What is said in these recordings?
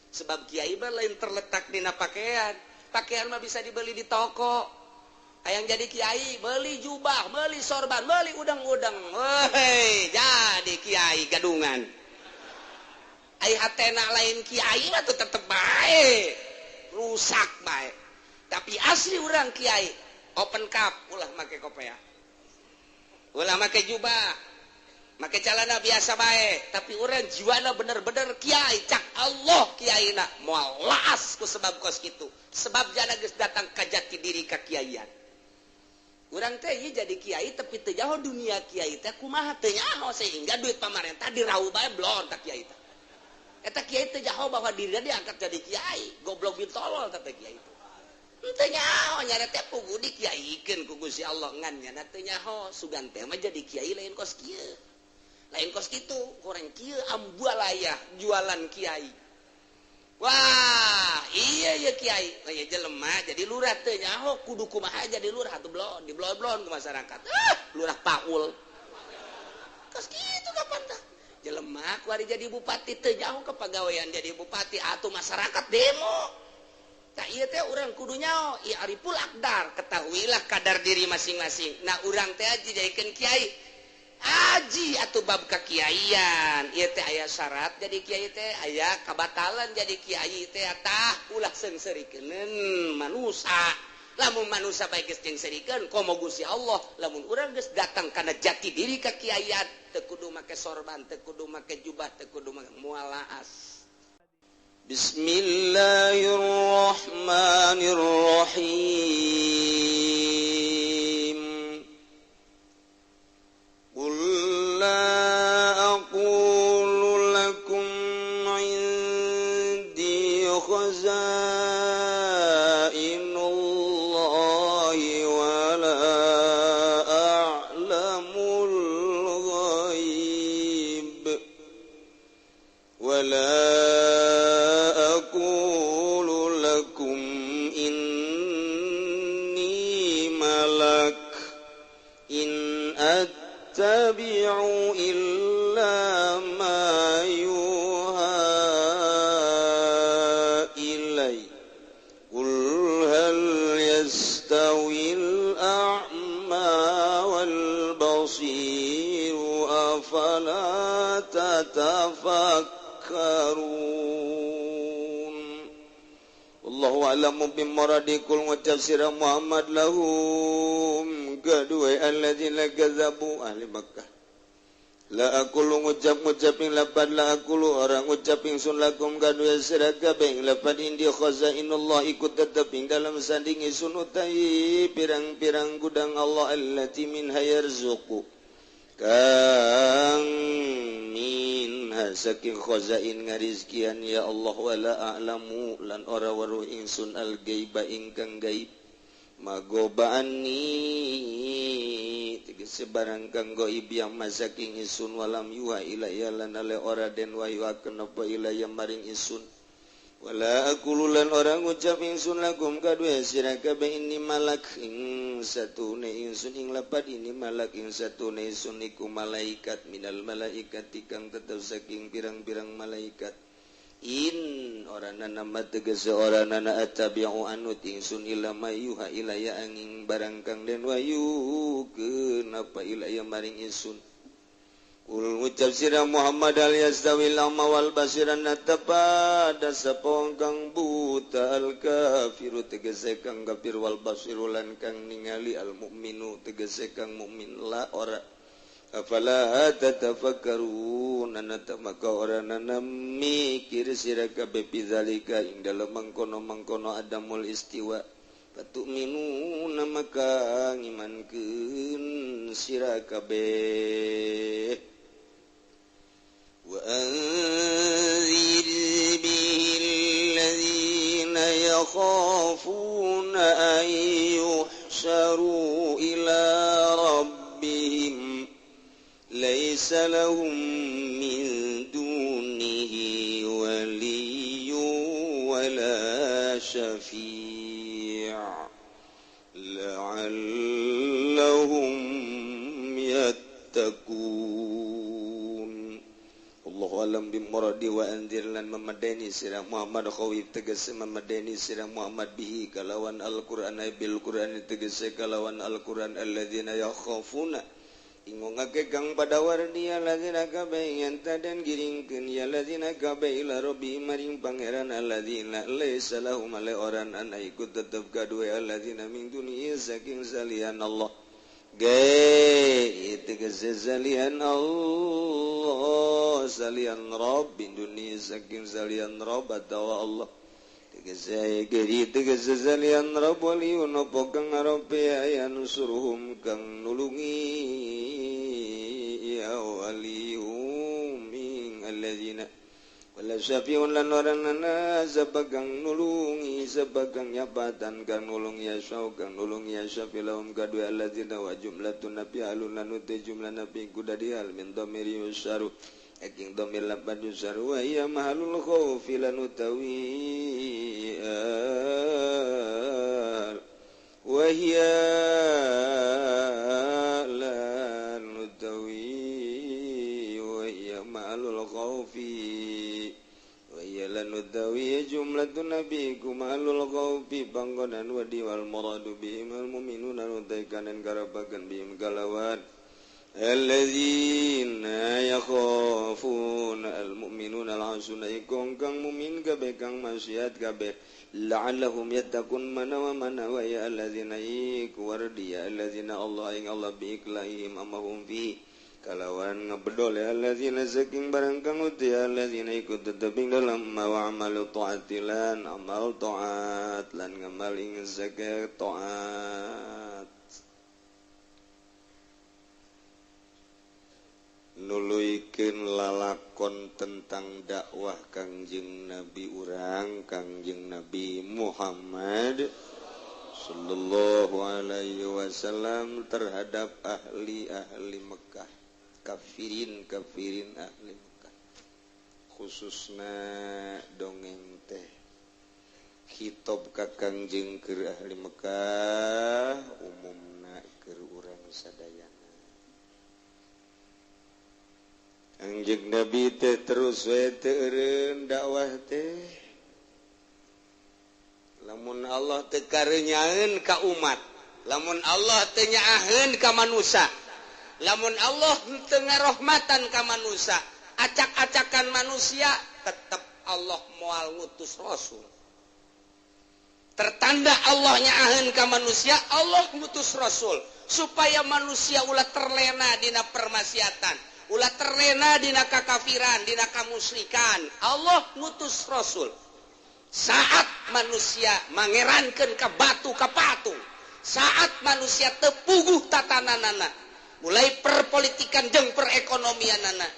Sebab kiai mah lain terletak dina pakaian. Pakaian mah bisa dibeli di toko. Hayang jadi kiai, beli jubah, beli sorban, beli udang-udang. Woi, jadi kiai gadungan. Ai hatena lain kiai mah tuh tetep bae. Rusak bae. Tapi asli orang kiai, open cup, ulah make kopea. Ulah make jubah. Make celana biasa bae, tapi orang jiwana bener-bener kiai, cak Allah kiaina moal laas ku sebab kos kitu. Sebab jana geus datang ka jati diri ka kiaian. Urang teh ieu jadi kiai tapi teu jauh dunia kiai teh kumaha teu nyaho sehingga duit pamarentah dirau bae blon ka kiai teh. Eta kiai teu jaho bahwa dirinya diangkat jadi kiai, goblok bin tolol teh kiai teh. Teu nyaho nyana teh pugu dikiaikeun ku Gusti Allah ngan nyana teu nyaho sugan teh mah jadi kiai lain kos kieu. Lain kos kitu, kurang kieu ambualaya jualan kiai. Wah, iya iya kiai, oh, iya jelema jadi lurah teu nyaho kudu kumaha jadi lurah atuh blon, diblon-blon ku masyarakat. Ah, lurah paul. Kos kitu kapan tah? Jelema kuari jadi bupati teu nyaho kepagawean jadi bupati atuh masyarakat demo. Tah ieu teh urang kudu nyaho, ieu ariful aqdar, ketahuilah kadar diri masing-masing. Nah urang teh aja jadikeun kiai. Aji atau bab kekiaian ieu teh aya syarat jadi kiai teh aya kabatalan jadi kiai teh tah ulah seungseurikeun manusa. Lamun manusa bae geus jeung komo Gusti Allah, lamun urang geus datang kana jati diri ka kiaian teu kudu make sorban, teu kudu make jubah, teu kudu make moal laas. Bismillahirrahmanirrahim. Qul la aqulu lakum indi khaza'inullahi wa la a'lamul ghaib wa la aqulu lakum inni malak in attabi'u illa ma yuha ilai. Qul hal yastawil a'ma wal basir afala tatafakkarun. Wallahu a'lamu bimuradikum wa tafsir Muhammad lahum kedua alladzina kadzabu ahli Makkah. La aqulu ngucap-ngucap ing lapad la aqulu orang ngucap ingsun lakum kadue sira kabeh ing lapad indi khazainullah ikut tetep ing dalam sanding ingsun utai pirang-pirang gudang Allah allati minha yarzuqu kang minha saking khazain ngarizkian ya Allah wala a'lamu lan ora weruh ingsun al ghaiba ingkang gaib magobaani tegese barang kang gaib yang masaking ingsun walam yuha ilaya lan ale ora den wahyuakeun apa ilaya maring ingsun wala aqulu lan ora ngucap ingsun lakum kadue sira kabeh inni malak ing satune ingsun ing lapad ini malak ing satune ingsun iku malaikat minal malaikati kang tetep saking pirang-pirang malaikat in ora nana tegese ora nana attabi'u anut ingsun illa ma yuha ilaya angin barang kang den wahyukeun apa ilaya maring ingsun. Qul ngucap sira Muhammad al yastawil a'ma wal basiran pada sapa kang buta al kafiru tegese kang kafir wal basiru lan kang ningali al mukminu tegese kang mukmin la ora. Afala tatafakkarun maka ora nana mikir sira kabeh bidzalika ing dalem mangkono-mangkono adamul istiwa fatu'minuna maka ngimankeun sira kabeh. Wa anzir bihi alladzina yakhafuna an yuhsyaru ila rabbihim laisa lahum min dunihi waliyyun wala syafi' la'allahum yattaqun. Allahu a'lam. dalam bimuradi wa anzir lan memadeni sira Muhammad khawif tegese memadeni sira Muhammad bihi kalawan Al-Qur'an bil Qur'an tegese kalawan Al-Qur'an alladzina yakhafuna ingongake kang pada wardi alladzina kabeh yanta dan giringkeun ya alladzina kabeh ila rabbi maring pangeran alladzina laisa lahum ale oran an ikut tetep kadue alladzina min duni saking salian Allah ge tegese salian Allah salian Rabb dunia saking salian Rabb atawa Allah tegese geri tegese salian Rabb waliun apa kang ngarepe aya nusuruhum kang nulungi ya walihum ing alladzina wala syafi'un lan oranana sabagang nulungi sabagang nyapatan kang nulung ya syau kang nulung ya syafi lahum kadue alladzina wa jumlatun nabi alun lan uti jumlah nabi kudadihal min dhamiri yusharu aking dhamir lapan yusharu wa iya mahalul khawfi lan utawi wa hiya lan utawi wa hiya mahalul khawfi lan utawi jumlatun nabi kumalul khawfi panggonan wadi wal muradu bihim al mu'minuna nutaikanan karabagan bihim kalawan alladzina yakhafuna al mu'minuna al asuna ikong kang mu'min kabeh kang maksiat kabeh la'allahum yattaqun manawa manawa ya alladzina iku wardi ya alladzina Allah ing Allah biiklaihim amahum fihi kalawan ngebedol ya alladzina saking barang kang uti alladzina ikut tetep ing dalam wa amalu taati lan amal taat lan ngamal ing zakat taat nuluykeun lalakon tentang dakwah Kangjeng Nabi urang Kangjeng Nabi Muhammad sallallahu alaihi wasallam terhadap ahli-ahli Mekah, kafirin-kafirin ahli Mekah, khususna dongeng teh khitab ka Kangjeng keur ahli Mekah, umumna keur urang sadayana. Kangjeng Nabi teh terus we teu eureun dakwah teh. Lamun Allah teu kareunyaeun ka umat, lamun Allah teu nyaaheun ka manusia, lamun Allah teu ngarohmatan ka manusia, acak-acakan manusia tetep Allah moal ngutus rasul. Tertanda Allah nyaaheun ka manusia, Allah ngutus rasul supaya manusia ulah terlena dina permaksiatan, ulah terlena dina kakafiran, dina kamusyrikan. Allah ngutus rasul. Saat manusia mangerankeun ka batu ka patung, saat manusia tepuguh tatananana, mulai perpolitikan jeung perekonomianana,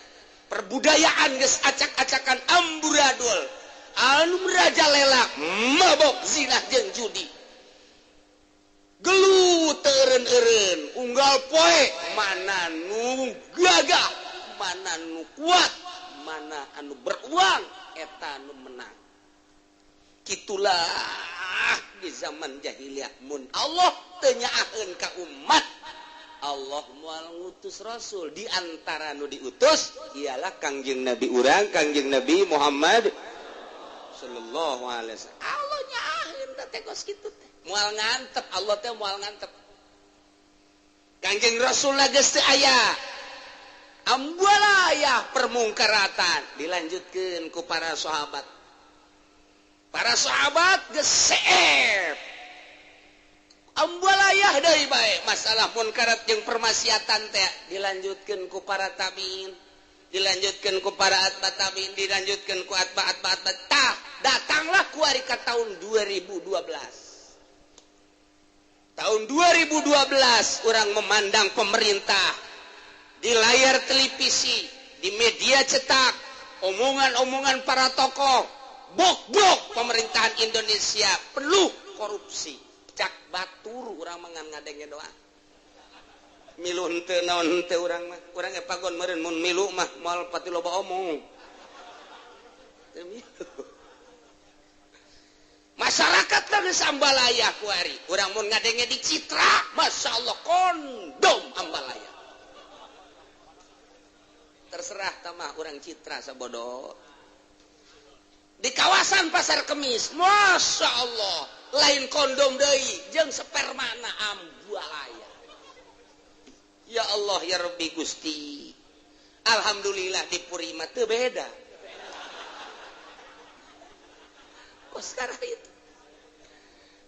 perbudayaan geus acak-acakan amburadul, anu merajalela mabok zina jeung judi, gelut teu eureun-eureun, unggal poe mana nu gagah, mana nu kuat, mana anu beruang, eta nu menang. Kitulah di zaman jahiliyah mun Allah teu nyaaheun ka umat, Allah moal ngutus rasul. Di antara nu diutus ialah Kangjeng Nabi urang, Kangjeng Nabi Muhammad sallallahu alaihi wasallam. Allah nyaaheun teh kos kitu teh. Moal ngantep, Allah teh moal ngantep. Kangjeng Rasul geus teu aya. Ambualayah permungkaratan dilanjutkeun ku para sahabat. Para sahabat geus seep. Ambualayah deui bae masalah munkarat jeung permaksiatan teh dilanjutkeun ku para tabiin, dilanjutkeun ku para atba tabiin, dilanjutkeun ku atba atba atba. Tah, datanglah ku ari ka tahun 2012. Tahun 2012 orang memandang pemerintah di layar televisi, di media cetak, omongan-omongan para tokoh, bok-bok pemerintahan Indonesia penuh korupsi. Cak batur urang mah ngan ngadenge doa. Milu henteu naon henteu urang mah. Urang ge pagon meureun mun milu mah moal pati loba omong. Teu milu. Masyarakat teh geus ambalaya kuari. Urang mun ngadenge di Citra, masyaallah kondom ambalaya. Terserah tamah urang Citra sabodo. Di kawasan Pasar Kemis, Masya Allah, lain kondom deui jeung spermana ambualaya. Ya Allah ya Rabbi Gusti. Alhamdulillah di Puri mah teu beda. Kok sekarang itu?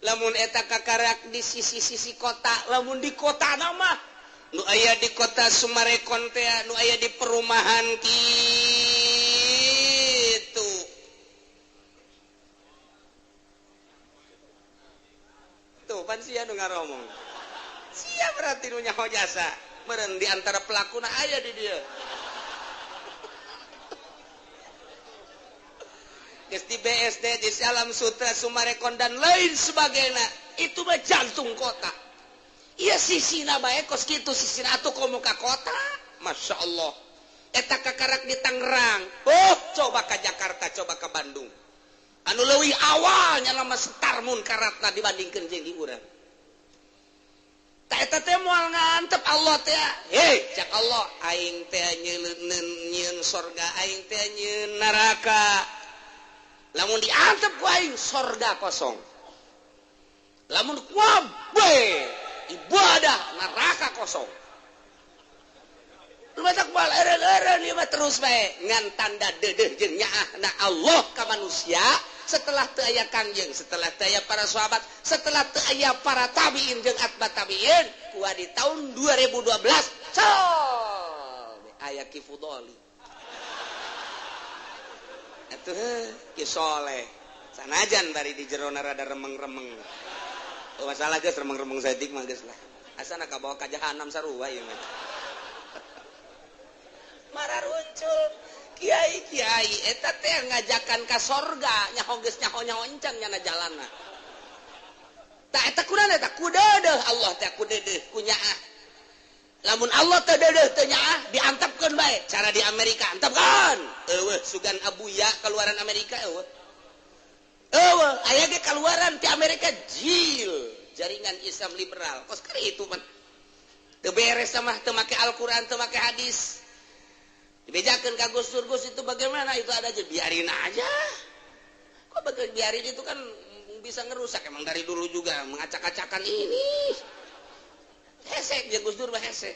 Lamun eta kakarak di sisi-sisi kota, lamun di kota nama nu aya di kota Sumarekon teh, nu aya di perumahan kitu. Tuh pan sia nu ngaromong. Sia berarti nu nyaho jasa. Meureun di antara pelakuna aya di dieu. Geus di BSD, di Alam Sutra, Sumarekon dan lain sebagainya, itu mah jantung kota. Iya sisina bae kos kitu sisina atuh komo ka kota. Masya Allah. Eta kakarak di Tangerang. Oh, coba ka Jakarta, coba ka Bandung. Anu leuwih awalnya lama setarmun karatna dibandingkeun jeung di urang. Ta eta teh moal ngantep Allah teh. Hei, cak Allah, aing teh nyieun sorga, aing teh nyieun neraka. Lamun diantep ku aing sorga kosong. Lamun kuabe ibadah neraka kosong. Lu batak bal eren-eren ieu mah terus bae ngan tanda deudeuh jeung nyaahna Allah ka manusia setelah teu aya kangjeng, setelah teu aya para sahabat, setelah teu aya para tabiin jeung atba tabiin, kuah di tahun 2012 col aya Ki Fudoli. Atuh Ki Soleh sanajan bari di jerona rada remeng-remeng. Oh, masalah geus remeng-remeng saeutik mah geus lah. Asana kabawa ka jahanam sarua ieu mah. Mararuncul kiai-kiai eta teh ngajakan ka sorga nyaho geus nyaho-nyaho encang nyana jalanna. Tah eta kunaon eta kudeudeuh Allah teh kudeudeuh ku nyaah. Lamun Allah teu deudeuh teu nyaah diantepkeun bae cara di Amerika antepkeun. Eueuh sugan abuya keluaran Amerika eueuh. Eueuh aya ge keluaran ti Amerika jil jaringan Islam liberal. Kos keur itu mah teu beres mah teu make Al-Qur'an teu make hadis. Dibejakeun ka Gus Dur, Gus itu bagaimana itu ada aja biarin aja. Kok bagian biarin itu kan bisa ngerusak emang dari dulu juga mengacak-acakan ini. Hese dia Gus Dur mah hese.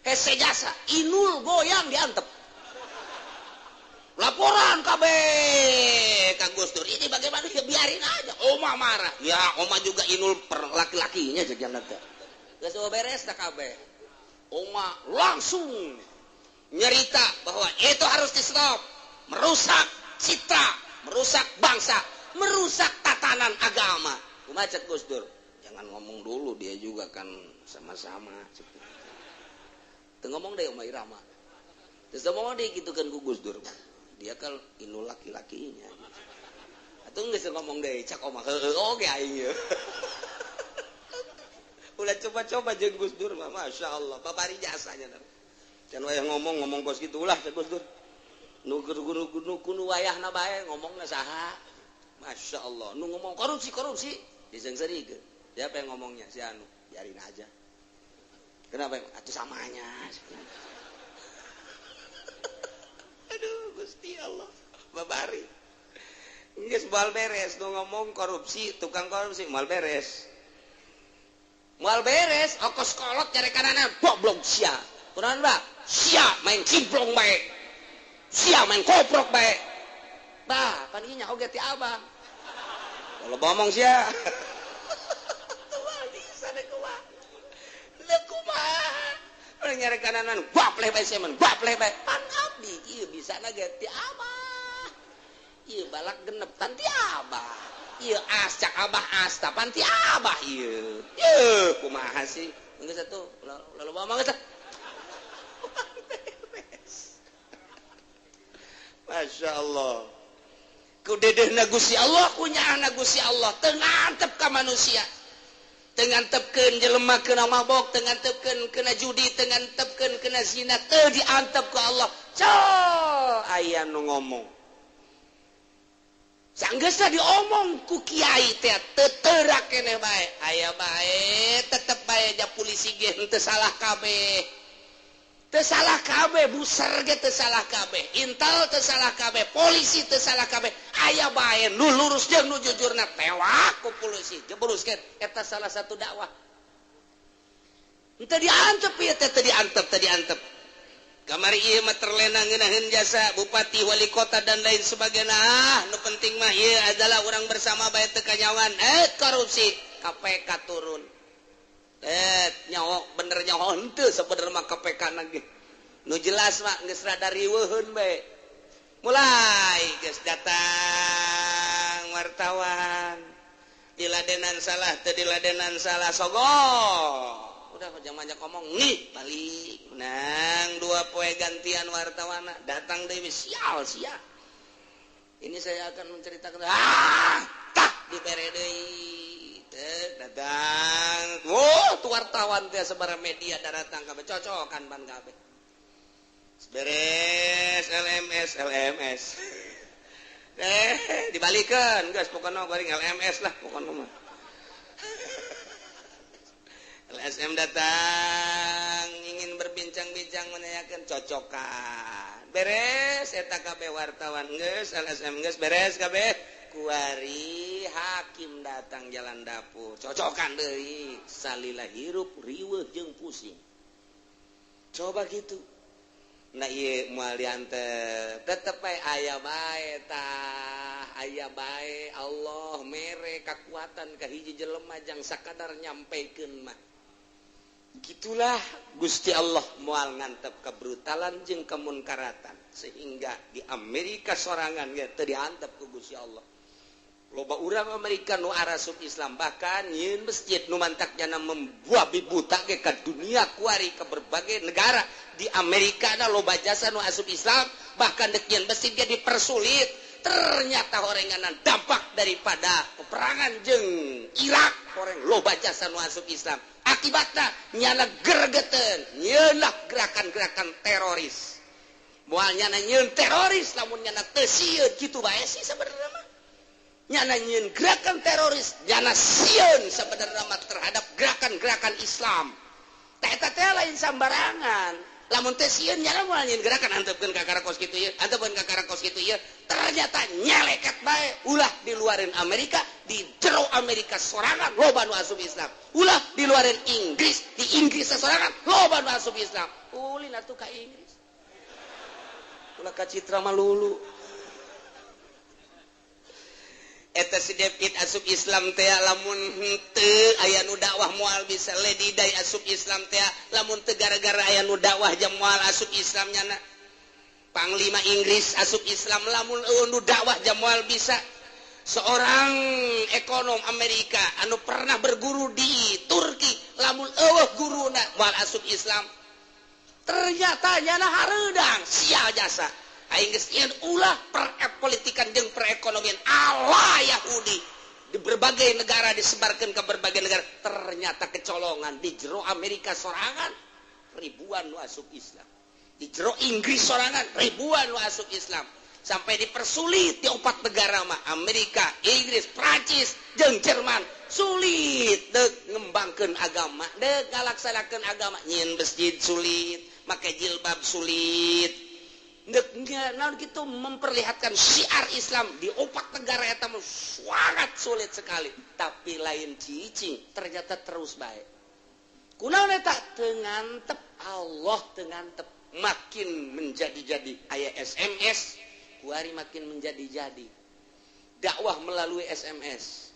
Hese jasa, inul goyang diantep. Laporan kabeh ka Gus Dur ini bagaimana ya biarin aja. Oma marah. Ya oma juga inul per laki-lakinya jeung teh. Geus beres tah kabeh. Oma langsung nyerita bahwa itu harus di stop, merusak citra, merusak bangsa, merusak tatanan agama. Kumaha cek Gus Dur? Jangan ngomong dulu, dia juga kan sama-sama. Teu ngomong deh Oma Irama. Terus ngomong deh gitu kan ku Gus Dur. Dia kan inul laki-lakinya. Atuh geus ngomong deh cak Oma heueuh oge aing ye. Ulah coba-coba jeung Gus Dur mah Masya Allah, babari jasanya. Can wayah ngomong-ngomong kos kitu ulah cek Gus Dur. Nu nu wayahna bae ngomongna saha? Masya Allah, nu ngomong korupsi-korupsi diseungseurikeun. Siapa yang ngomongnya? Si anu, biarin aja. Kenapa? Atuh samanya. Aduh, Gusti Allah, babari. Geus moal beres nu ngomong korupsi, tukang korupsi moal beres. Moal beres, okos kolot nyarekanana goblok sia. Kunaon ba? Sia main ciblong bae. Sia main koprok bae. Bah, pan ieu nyaho ge ti abang. Kalau ngomong sia. Tuh bisa deh kumaha. Leuh kumaha. Urang nyarekananan bapleh bae sia man, bapleh bae. Pan abdi ieu bisana ge ti abah. Ieu balak genep tan ti abah. Ieu as cak abah as ta pan ti abah ieu. Yeuh kumaha sih? Geus atuh, lalu ngomong geus. Masya Allah. Ku dedehna Gusti Allah, ku nyaahna Gusti Allah, teu ngantep ka manusia. Teu ngantepkeun jelema kena mabok, teu ngantepkeun kena judi, teu ngantepkeun kena zina, teu diantep ku Allah. Col aya nu ngomong. Sanggeusna diomong ku kiai teh teu teurak keneh bae. Aya bae tetep bae ja polisi ge henteu salah kabeh. Teu salah kabeh buser ge teu salah kabeh, intel teu salah kabeh, polisi teu salah kabeh. Aya bae nu lurus jeung nu jujurna tewak ku polisi, jebruskeun. Eta salah satu dakwah. Henteu diantep ieu teh, teu diantep, teu diantep. Kamari ieu mah terlena ngeunaheun jasa bupati, wali kota dan lain sebagainya. Ah, nu penting mah ieu adalah urang bersama bae teu kanyawan. Korupsi KPK turun. Nyaho bener nyaho henteu sebenarnya mah KPK na ge. Nu jelas mah geus rada riweuheun bae. Mulai geus datang wartawan. Diladenan salah teu diladenan salah sogok. Udah jangan banyak ngomong nih balik. Nang dua poe gantian wartawana datang deui sial sia. Ini saya akan menceritakan tak dibere deui. Datang. Wah, tuh wartawan teh sabaraha media datang kabeh cocokan ban kabeh. Beres LMS LMS. Dibalikeun geus pokona goreng LMS lah pokona mah. LSM datang ingin berbincang-bincang menanyakan cocokan. Beres eta kabeh wartawan geus LSM geus beres kabeh. Kuari hakim datang jalan dapur cocokan deui salila hirup riweuh jeung pusing. Coba gitu. Nah ieu moal diantep tetep bae aya bae tah aya bae Allah mere kakuatan ka hiji jelema jang sakadar nyampekeun mah. Gitulah Gusti Allah moal ngantep kebrutalan jeung kemunkaratan sehingga di Amerika sorangan ge teu diantep ku Gusti Allah. Loba urang Amerika nu arasup Islam bahkan nyieun masjid nu mantak jana membuat buta ge ka dunia kuari ke berbagai negara di Amerika da loba jasa nu asup Islam bahkan dek nyieun masjid ge dipersulit. Ternyata horenganan dampak daripada peperangan jeung Irak horeng loba jasa nu asup Islam. Akibatna nyana gergeteun nyeunah gerakan-gerakan teroris. Moal nyana nyieun teroris lamun nyana teu sieun kitu bae sih sebenarnya mah. Nyana nyieun gerakan teroris nyana sieun sebenarnya mah terhadap gerakan-gerakan Islam. Tah eta teh lain sambarangan. Lamun teh sieun nyana moal nyieun gerakan antepkeun ka karakos kitu ieu, antepkeun ka karakos kitu ieu. Ternyata nyeleket bae ulah diluarin Amerika, di jero Amerika sorangan loba nu asup Islam. Ulah diluarin Inggris, di Inggris sorangan loba nu asup Islam. Ulin atuh ka Inggris. Ulah ka citra malulu. Eta si David asup Islam teh lamun henteu aya nu dakwah moal bisa Lady Di asup Islam teh lamun teu gara-gara aya nu dakwah jam moal asup Islam nyana. Panglima Inggris asup Islam lamun eueuh nu dakwah jam moal bisa. Seorang ekonom Amerika anu pernah berguru di Turki lamun eueuh guruna moal asup Islam. Ternyata nyana hareudang sial jasa. Aing geus nyieun ulah perpolitikan jeung perekonomian ala Yahudi di berbagai negara disebarkan ke berbagai negara. Ternyata kecolongan di jero Amerika sorangan ribuan nu asup Islam, di jero Inggris sorangan ribuan nu asup Islam, sampai dipersulit di opat negara mah Amerika, Inggris, Prancis jeung Jerman. Sulit deuk ngembangkeun agama, deuk ngalaksanakeun agama, nyieun masjid sulit, make jilbab sulit. Nah, gitu memperlihatkan syiar Islam di opat negara eta sangat sulit sekali. Tapi lain cicing ternyata terus baik. Kunaon eta teu ngantep Allah teu ngantep makin menjadi-jadi aya SMS kuari makin menjadi-jadi dakwah melalui SMS.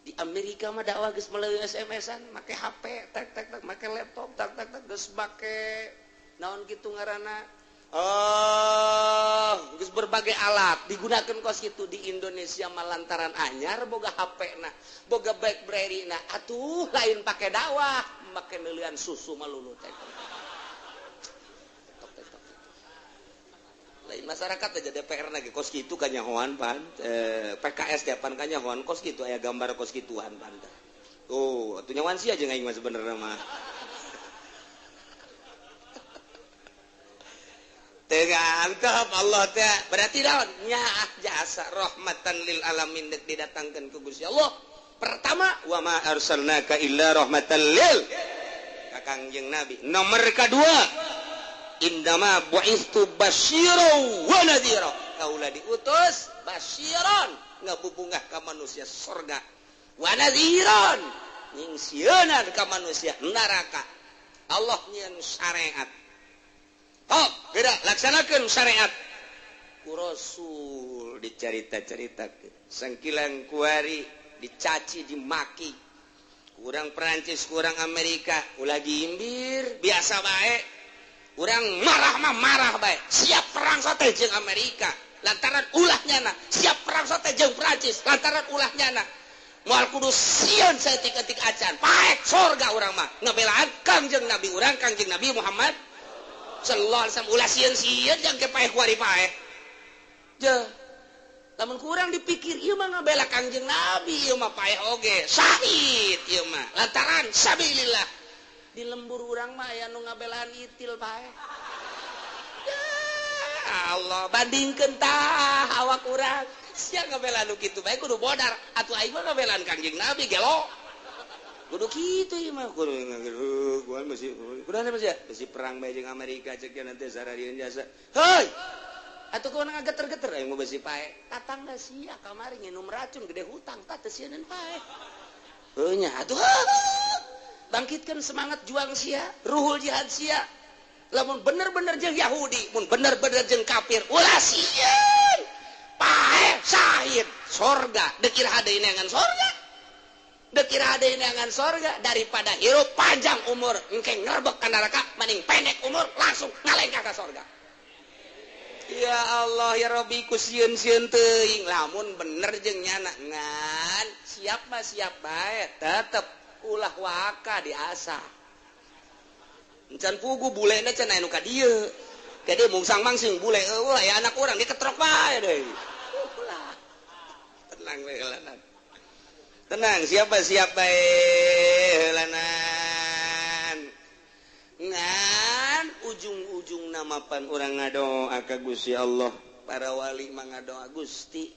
Di Amerika mah dakwah geus melalui SMS-an, make HP tek tek tek, make laptop tak tak tak, geus make naon kitu ngaranna. Oh, geus berbagai alat digunakan kos kitu. Di Indonesia mah lantaran anyar boga HP na, boga BlackBerry na, atuh lain pake dakwah, make neulian susu malulu teh. Lain masyarakat aja DPR lagi kos kitu kanyahoan pan, PKS depan kanyahoan kos kitu aya gambar kos kituan pan. Oh, atuh nyawan sia jeung aing mah sebenarnya mah. Tengantap Allah teh berarti naon nyaah jasa rahmatan lil alamin dek didatangkeun ku Gusti Allah. Pertama wa ma arsalnaka illa rahmatan lil. Ka Kangjeng Nabi. Nomor kedua, indama bu'istu basyira wa nadhira. Kaula diutus basyiran ngabubungah ka manusia sorga, wa nadhiran nyingsieunan ka manusia neraka. Allah nyieun syariat. Tok, geura laksanakeun syariat. Ku Rasul dicarita-caritakeun. Sangkilang kuari dicaci dimaki. Kurang Perancis, kurang Amerika, ulah gimbir, biasa bae. Urang marah mah marah bae. Siap perang sote jeung Amerika lantaran ulah nyana, siap perang sote jeung Perancis lantaran ulah nyana. Moal kudu sieun saeutik-eutik acan. Paek sorga urang mah ngabelaan Kangjeng Nabi urang, Kangjeng Nabi Muhammad sallallahu alaihi wasallam. Ulah sieun-sieun jang ke paeh kuari paeh. Je. Lamun kurang dipikir ieu mah ngabela Kangjeng Nabi, ieu mah paeh oge, syahid ieu mah lantaran sabilillah. Di lembur urang mah aya nu ngabelaan itil paeh. Ya Allah, bandingkeun tah awak urang. Sia ngabelaan nu kitu bae kudu bodar, atuh aing mah ngabelaan Kangjeng Nabi gelo. Kudu kitu ieu mah kudu gua masih kudu masih besi perang bae jeung Amerika cek nanti sararieun jasa. Heuy. Atuh kumaha ngageter-geter aing mah besi pae. Tatangga sia kamari nginum racun gede hutang tah teu sieun pae. Heuh nya atuh bangkitkan semangat juang sia, ruhul jihad sia. Lamun bener-bener jeung Yahudi, mun bener-bener jeung kafir, ulah sieun. Pae syahid sorga, deuk iraha deui neangan sorga. Deuk iraha deui neangan sorga daripada hirup panjang umur engke ngerbek ka neraka, mending pendek umur langsung ngalengkah ka sorga. Ya Allah ya Rabbi ku sieun-sieun teuing lamun bener jeung nyana ngan siap mah siap bae tetep ulah waka diasa. Encan pugu bulena cenah anu ka dieu. Gede mungsang mangsing bule eueuh aya anak urang diketrok bae deui. Ulah. Tenang we heulanan. Tenang siapa siap bae heulanan. Ngan ujung-ujung namapan urang ngadoa ka Gusti Allah, para wali mah ngadoa Gusti.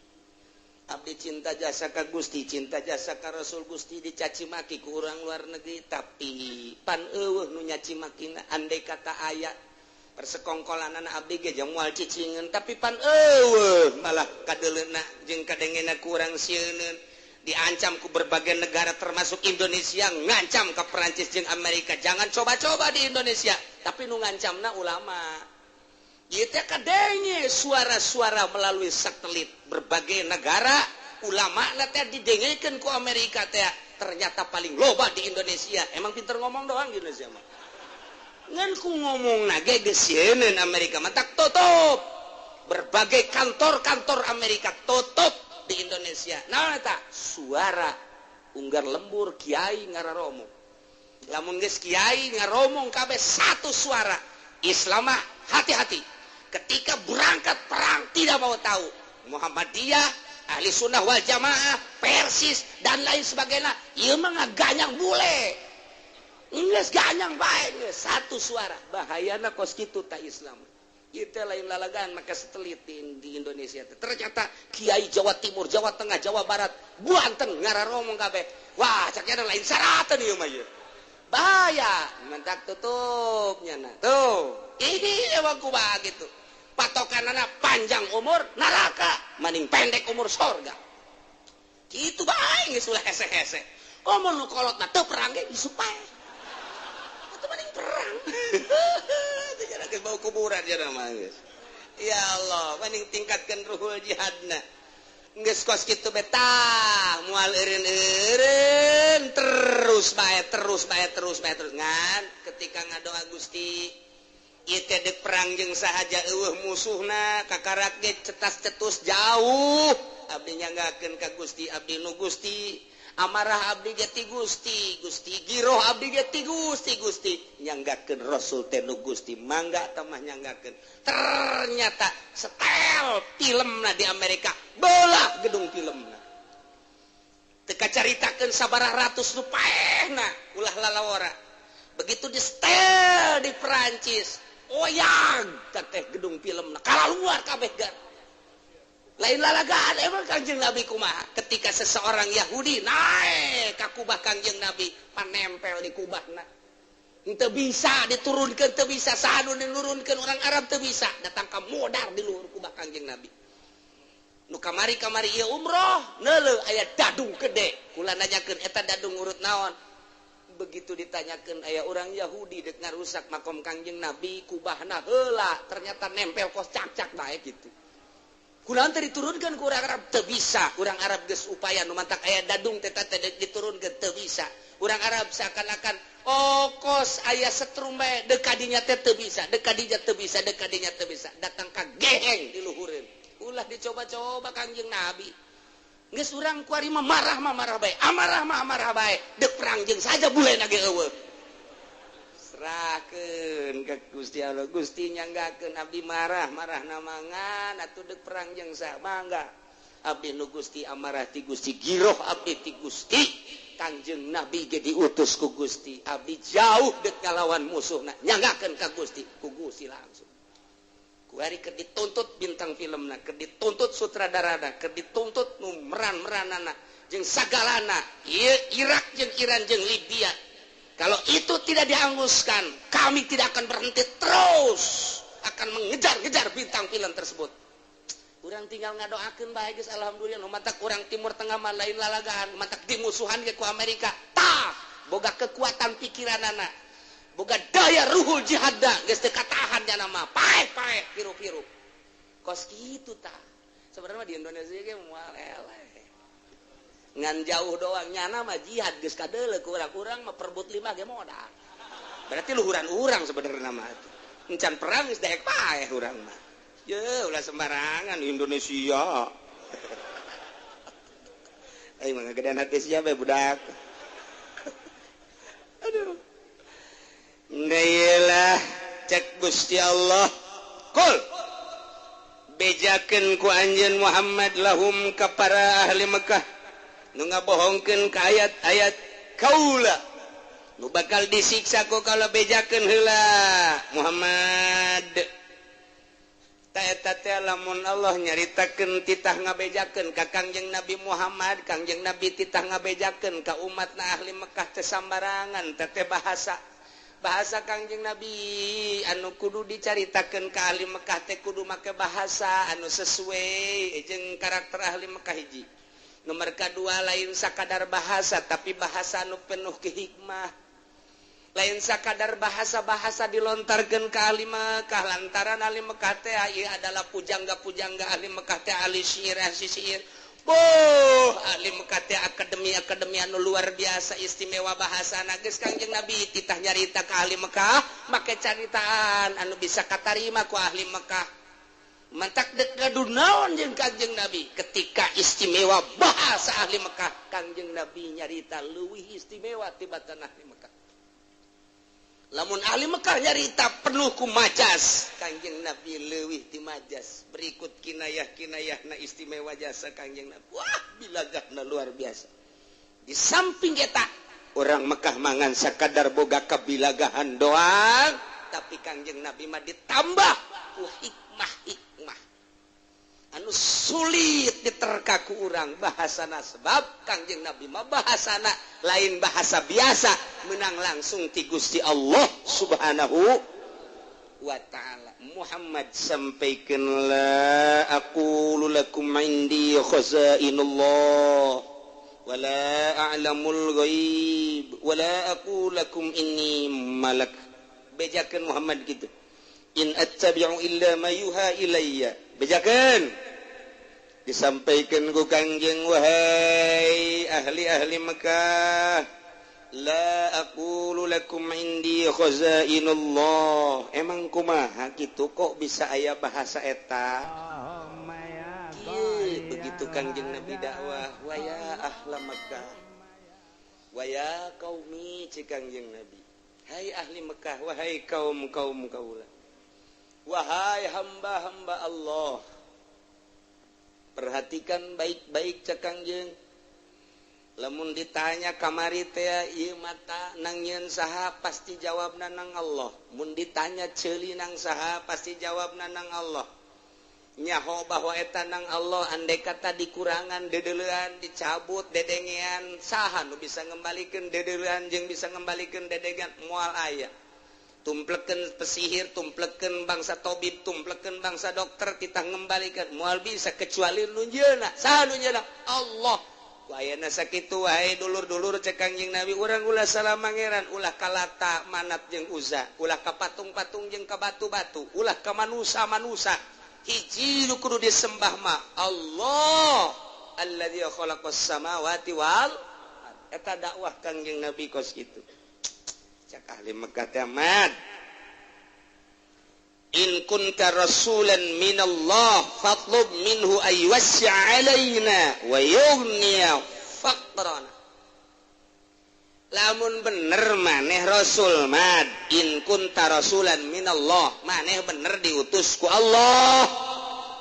Abdi cinta jasa ka Gusti, cinta jasa ka Rasul Gusti dicaci maki ku urang luar negeri, tapi pan eueuh nu nyaci makina andai kata aya persekongkolanana abdi ge jeung moal cicingeun, tapi pan eueuh malah kadeuleuna jeung kadengena ku urang sieuneun. Diancam ku berbagai negara termasuk Indonesia, ngancam ke Perancis jeung Amerika, jangan coba-coba di Indonesia, tapi nu ngancamna ulama. Ieu teh kadenge suara-suara melalui satelit berbagai negara, ulama na teh didengekeun ku Amerika teh, ternyata paling loba di Indonesia. Emang pinter ngomong doang di Indonesia mah. Ngan ku ngomongna ge geus sieun Amerika mah tak tutup. Berbagai kantor-kantor Amerika tutup di Indonesia. Naon eta? Suara unggar lembur kiai ngararomong. Lamun geus kiai ngaromong kabeh satu suara. Islam mah hati-hati. Ketika berangkat perang tidak mau tahu Muhammadiyah, Ahli Sunnah wal Jamaah, Persis dan lain sebagainya. Ieu mah ngaganyang bule. Geus ganyang bae geus satu suara. Bahayana kos kitu ta Islam. Itu lain lalagan maka satelit di Indonesia. Ternyata Kiai Jawa Timur, Jawa Tengah, Jawa Barat, Banten ngararomong kabeh. Wah, caknya lain syaratan ieu mah ieu. Bahaya, mentak tutup nyana. Tuh, ini emang kumaha gitu. Patokanana panjang umur neraka, maning pendek umur sorga. Kitu bae geus ulah hese-hese. Komo nu kolotna teu perang ge geus pae. Atuh maning perang. Teu jara geus bau kuburan jara mah geus. Ya Allah, maning tingkatkeun ruhul jihadna. Geus kos kitu betah, moal eureun-eureun terus bae, terus bae, terus bae, terus ngan ketika ngadoa Gusti ieu teh deuk perang jeung sahaja eueuh musuhna kakarak ge cetas-cetus jauh abdi nyanggakeun ka Gusti abdi nu Gusti amarah abdi ge ti Gusti Gusti giroh abdi ge ti Gusti Gusti nyanggakeun Rasul teh nu Gusti mangga tamah nyanggakeun. Ternyata setel filmna di Amerika bola gedung filmna teu kacaritakeun sabaraha ratus nu paehna ulah lalawara. Begitu di setel di Perancis oyag teh gedung filmna kalaluar kabeh gar. Lain lalagaan emang Kangjeng Nabi kumaha ketika seseorang Yahudi naik ka kubah Kangjeng Nabi panempel di kubahna. Teu bisa diturunkeun, teu bisa saha nu nurunkeun, orang Arab teu bisa. Datang ka modar di luhur kubah Kangjeng Nabi. Nu kamari-kamari ieu umroh, neuleuh aya dadung gede. Kula nanyakeun, eta dadung urut naon? Begitu ditanyakeun, aya orang Yahudi dek ngarusak makom Kangjeng Nabi, kubahna heula, ternyata nempel kos cak-cak bae gitu. Kunaon teu diturunkeun ku urang Arab? Teu bisa. Urang Arab geus upaya, nu mantak aya dadung teh teh diturunkeun teu bisa. Urang Arab seakan-akan, oh, kos aya setrum bae, deuk kadinya teh teu bisa, deuk kadinya teu bisa, deuk kadinya teu bisa. Datang ka geheng diluhureun. Ulah dicoba-coba Kangjeng Nabi. Geus urang kuari mah marah mah marah bae, amarah mah amarah bae, deuk perang jeung saja bulena ge eueuh. Serahkeun ka Gusti Allah. Gusti nyanggakeun abdi marah, marah namangan atuh deuk perang jeung saha mangga. Abdi nu Gusti amarah ti Gusti, giroh abdi ti Gusti. Kangjeng Nabi ge diutus ku Gusti. Abdi jauh dek ngalawan musuhna, nyanggakeun ka Gusti, ku Gusti langsung. Kuari keur dituntut bintang filmna, keur dituntut sutradarana, keur dituntut nu meran-meranana jeung sagalana. Ieu Irak jeung Iran jeung Libya. Kalau itu tidak dihanguskan, kami tidak akan berhenti, terus akan mengejar-ngejar bintang film tersebut. Urang tinggal ngadoakeun bae geus, alhamdulillah. Nu matak urang Timur Tengah mah lain lalagaan, matak dimusuhan ge ku Amerika. Tah, boga kekuatan pikiranana. Boga daya ruhul jihadna, geus teu katahan nya mah. Paeh-paeh piru-piru. Kos kitu tah. Sebenarnya di Indonesia ge moal eleh. Ngan jauh doang, nyana mah jihad geus kadeuleu ku urang, urang mah perebut lima ge modal. Berarti luhuran urang sebenarnya mah. Encan perang geus daek paeh urang mah. Ye, ulah sembarangan Indonesia. Ayo mah ngagedean hati siapa ya, budak. Aduh. Lah cek Gusti Allah. Kul bejakeun ku anjeun Muhammad lahum ka para ahli Mekah nu ngabohongkeun ka ayat-ayat kaula, nu bakal disiksa ku kalau bejakeun heula Muhammad. Ta eta teh lamun Allah nyaritakeun titah ngabejakeun ka Kangjeng Nabi Muhammad, Kangjeng Nabi titah ngabejakeun ka umatna ahli Mekah teh sambarangan teh bahasa bahasa Kangjeng Nabi anu kudu dicaritakeun ka ahli Mekah teh kudu make bahasa anu sesuai jeung karakter ahli Mekah hiji. Nomor kedua, lain sakadar bahasa, tapi bahasa anu penuh kehikmah. Lain sakadar bahasa-bahasa dilontarkeun ka ahli Mekah, lantaran ahli Mekah teh ieu adalah pujangga-pujangga, ahli Mekah teh ahli syair, ahli syair. Boh, ahli Mekah teh akademi-akademi anu luar biasa istimewa bahasana. Geus Kangjeng Nabi titah nyarita ka ahli Mekah make caritaan anu bisa katarima ku ahli Mekah. Mantak dek gaduh naon jeung Kangjeng Nabi ketika istimewa bahasa ahli Mekah, Kangjeng Nabi nyarita leuwih istimewa tibatan ahli Mekah. Lamun ahli Mekah nyarita penuh ku majas, Kangjeng Nabi leuwih ti majas. Berikut kinayah-kinayahna istimewa jasa Kangjeng Nabi. Wah, bilagahna luar biasa. Di samping eta orang Mekah mangan sakadar boga kabilagahan doang, tapi Kangjeng Nabi mah ditambah ku hikmah-hikmah anu sulit diterka ku urang bahasana, sebab Kangjeng Nabi mah bahasana lain bahasa biasa, menang langsung ti Gusti Allah Subhanahu wa ta'ala. Muhammad, sampaikan, la aqulu lakum indi khazainullah wala a'lamul ghaib wala aqulu lakum inni malak. Bejakeun Muhammad gitu, in attabi'u illa ma yuha ilayya. Bejakeun, disampaikan ku Kangjeng, wahai ahli-ahli Mekah, la aqulu lakum indi khazainullah. Emang kumaha kitu kok bisa aya bahasa eta? Kieu begitu Kangjeng Nabi dakwah, wa ya ahla Mekah wa ya qaumi, cik Kangjeng Nabi, hai ahli Mekah, wahai kaum-kaum kaula, wahai hamba-hamba Allah, perhatikan baik-baik cek Kangjeng. Lamun ditanya kamari teh ieu mata nang nyeun saha, pasti jawabna nang Allah. Mun ditanya ceuli nang saha, pasti jawabna nang Allah. Nyaho bahwa eta nang Allah, andai kata dikurangan dedelean, dicabut dedengean, saha nu bisa ngembalikan dedelean jeung bisa ngembalikan dedengean? Moal aya. Tumpleken pesihir, tumpleken bangsa tobib, tumpleken bangsa dokter, kita ngembalikan moal bisa kecuali nu nyieunna. Saha nu nyieunna? Allah. Ku ayana sakitu wae, dulur-dulur, cek Kangjeng Nabi, urang ulah salah mangeran, ulah ka Lata, Manat jeung Uza, ulah ka patung-patung jeung ka batu-batu, ulah ka manusa-manusa. Hiji nu kudu disembah mah Allah alladzi khalaqas samawati wal. Eta dakwah Kangjeng Nabi kos kitu. Cak ahli Mekah teh, "Mad, in kunta rasulan minallah fatlub minhu ay yuwassi' alaina wa yughniya faqrana." Lamun bener maneh rasul, Mad, in kunta rasulan minallah, maneh bener diutus ku Allah,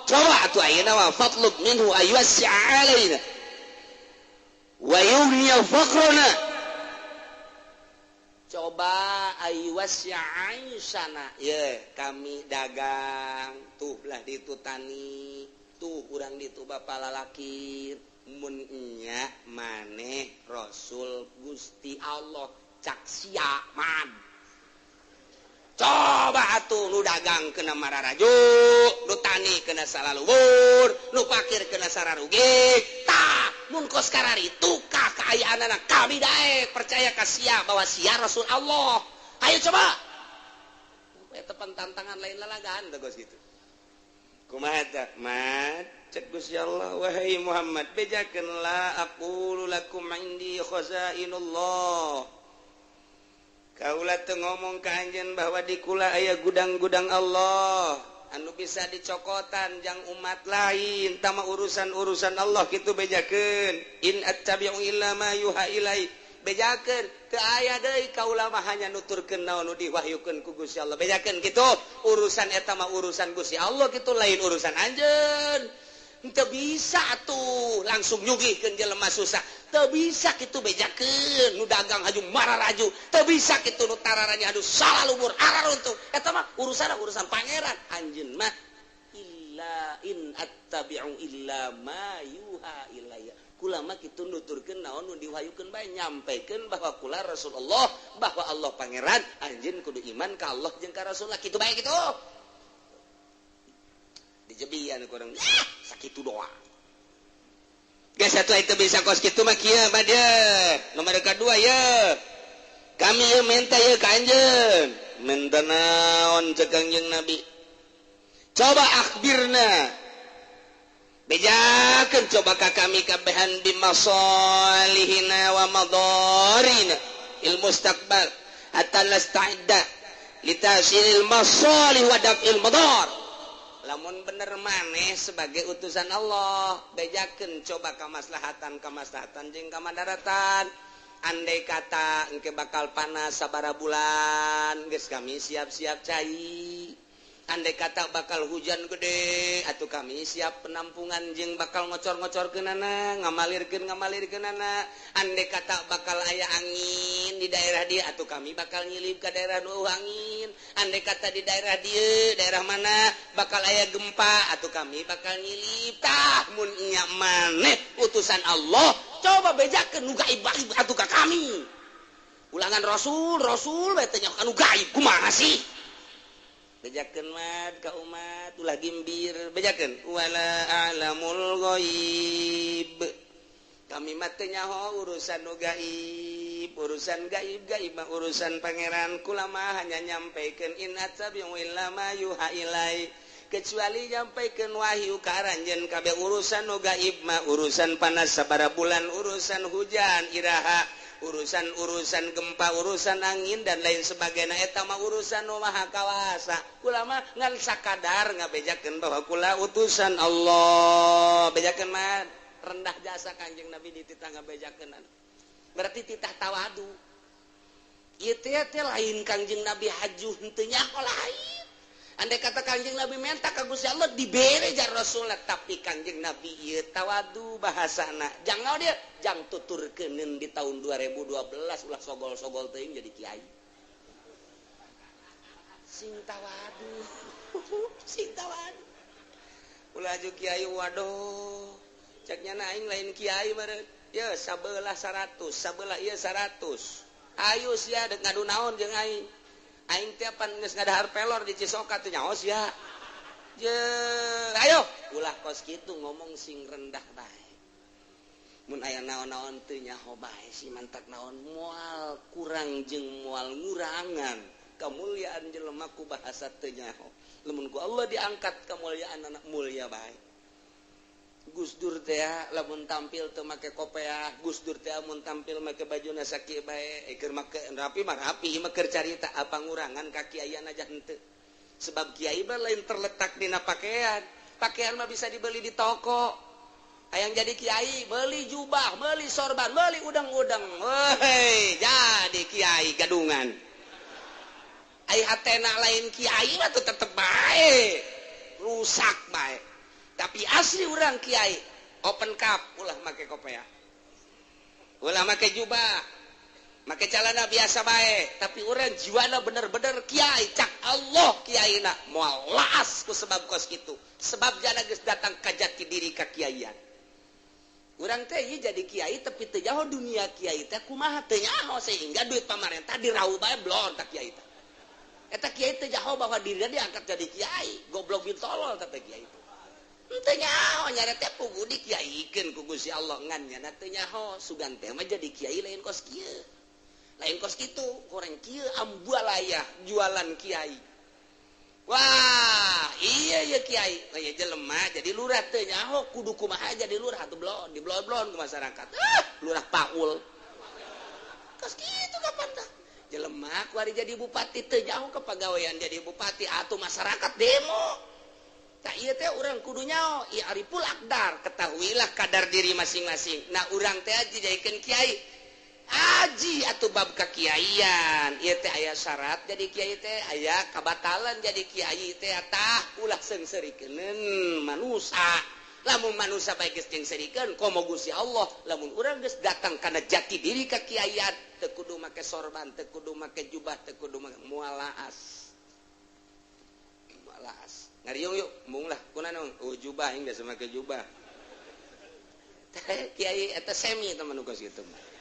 coba atuh ayeuna mah fatlub minhu ay yuwassi' alaina wa yughniya faqrana. Coba sana ye, kami dagang tuh lah, ditu tani tuh, kurang ditu bapak lalaki. Munnya maneh Rasul Gusti Allah, cak sia, Man, coba atuh nu dagang kena mararaju, nu tani kena salalubur, nu pakir kena sararugi. Tah, mun kos kararitu ka kaayaan, kami daek percaya ka sia bahwa sia Rasul Allah. Ayo coba. Eta tantangan, lain lalagaan teh gitu. Kumaha tah, Mat? Cek Gusti Allah, "Wahai Muhammad, bejakeun la aqulu lakum indi khazainullah." Kaula teu ngomong ka anjeun bahwa di kula aya gudang-gudang Allah anu bisa dicokotan jang umat lain. Tama urusan-urusan Allah kitu bejakeun. In attabi'u illa ma yuha ilai. Bejakeun teu aya deui, kaula mah hanya nuturkeun naon nu diwahyukeun ku Gusti Allah. Bejakeun kitu, urusan eta mah urusan Gusti Allah kitu, lain urusan anjeun. Teu bisa tuh langsung nyugihkeun jelema susah, teu bisa kitu. Bejakeun nu dagang haju mararaju, teu bisa kitu, nu tararanya aduh salah lubur araruntuh. Eta mah urusan urusan pangeran. Anjeun mah illa in attabi'u illa ma yuha ilayya, kula mah kitu nuturkeun naon nu diwahyukeun bae, nyampaikan bahwa kula Rasulullah, bahwa Allah pangeran, anjeun kudu iman ka Allah jeung ka Rasulullah kitu bae. Kitu dijebian kurang ah, sakitu doa. Geus satu itu bisa kos kitu mah kieu mah. Nomor kedua ya, kami ye minta ye ka anjeun. Minta naon? Cek Kangjeng Nabi, coba akhbirna, bejakeun coba ka kami kabehan bimasalihina wa madarina il mustaqbal hatta nasta'idda litahsilil masalih wa daf'il madar. Lamun bener maneh sebagai utusan Allah, bejakeun coba kamaslahatan kamaslahatan jeung kamadaratan. Andai kata engke bakal panas sabara bulan geus, kami siap-siap cai. Andai kata bakal hujan gede atau kami siap penampungan jeung bakal ngocor-ngocor kenana, ngamalirkeun ngamalirkeunana. Andai kata bakal aya angin di daerah dia atau kami bakal nyilip ke daerah nu angin. Andai kata di daerah dia, daerah mana bakal aya gempa atau kami bakal nyilip. Tah, mun nya maneh utusan Allah, coba bejakeun nu gaib atuh ka kami. Ulangan rasul rasul bae teh anu gaib, kumaha sih? Bejakeun, Mat, ka umat, ulah gimbir. Bejakeun wala a'lamul ghaib, kami mah teu nyaho urusan nu gaib. Urusan gaib gaib mah urusan pangeran. Kula mah hanya nyampaikan in attabi'u illa ma yuha ilai, kecuali nyampaikan wahyu ka aranjeun kabeh. Urusan nu gaib mah, urusan panas sabara bulan, urusan hujan iraha, urusan-urusan gempa, urusan angin dan lain sebagainya, eta mah urusan nu maha kawasa. Kula mah ngan sakadar ngabejakeun bahwa kula utusan Allah. Bejakeun mah rendah jasa Kanjeng Nabi dititah ngabejakeun, berarti titah tawadu. Ieu teh teh lain Kangjeng Nabi hajuh henteu nyaho, lain. Andai kata Kangjeng Nabi minta ka Gusti Allah dibere jar Rasulullah, tapi Kangjeng Nabi ieu tawadu bahasana. Jangan dia jang tuturkeuneun di tahun 2012, ulah sogol-sogol teuing jadi kiai. Sing tawadu. Sing tawadu. Ulah aju kiai waduh. Cek nyana aing lain kiai meureun. Ye sabelah 100, sabelah ieu 100. Ayo sia dek ngadu naon jeung aing. Aing teh pan geus ngadahar pelor di Cisoka teh nyaho sia. Je, ayo ulah kos kitu ngomong sing rendah bae. Mun aya naon-naon teu nyaho bae si mantak naon moal kurang jeung moal ngurangan. Kemuliaan jelema ku bahasa teu nyaho. Lamun ku Allah diangkat kemuliaan anak mulia bae. Gus Dur teh lamun tampil teu make kopeah, Gus Dur teh mun tampil make bajuna sakieu bae, keur make rapi mah rapi, mah keur carita apa ngurangan ka kiaian aja henteu. Sebab kiai mah lain terletak dina pakaian. Pakaian mah bisa dibeli di toko. Hayang jadi kiai, beli jubah, beli sorban, beli udang-udang. Woi, jadi kiai gadungan. Ai hatena lain kiai mah tuh tetep bae. Rusak bae. Tapi asli urang kiai, open cup, ulah make kopeah. Ulah make jubah. Make celana biasa bae, tapi urang jiwana bener-bener kiai, cak Allah kiaina moal laas ku sebab kos kitu. Sebab jana geus datang ka jati diri ka kiaian. Urang teh ieu jadi kiai tapi teu nyaho dunia kiai teh kumaha teu nyaho sehingga duit pamarentah diraup bae blon ta kiai teh. Eta kiai teu nyaho bahwa dirinya diangkat jadi kiai, goblok bin tolol teh kiai teh. Teu nyaho nyare teh pugu dikiaikeun ku Gusti Allah ngan nyana teu nyaho sugan teh mah jadi kiai lain kos kieu. Lain kos kitu, kurang kieu ambualaya jualan kiai. Wah, iya ya kiai, oh, iya jelema jadi lurah teu nyaho kudu kumaha jadi lurah atuh blon, diblon-blon ku masyarakat. Ah, lurah paul. Kos kitu kapan tah? Jelema ku ari jadi bupati teu nyaho kepagawean jadi bupati atuh masyarakat demo. Tak ieu teh urang kudu nyaho, ieu ariful aqdar, ketahuilah kadar diri masing-masing. Nah, urang teh aja jadikeun kiai. Aji atau bab kakiaian ieu teh aya syarat jadi kiai teh aya kabatalan jadi kiai teh tah ulah seungseurikeun manusa. Lamun manusa bae geus jeung komo Gusti Allah, lamun urang geus datang kana jati diri kakiaian teu kudu make sorban, teu kudu make jubah, teu kudu make moal laas. Moal laas. Ngariung yuk, embung lah kunaon? Oh jubah aing geus make jubah. Teh kiai eta semi teman nu geus kitu mah.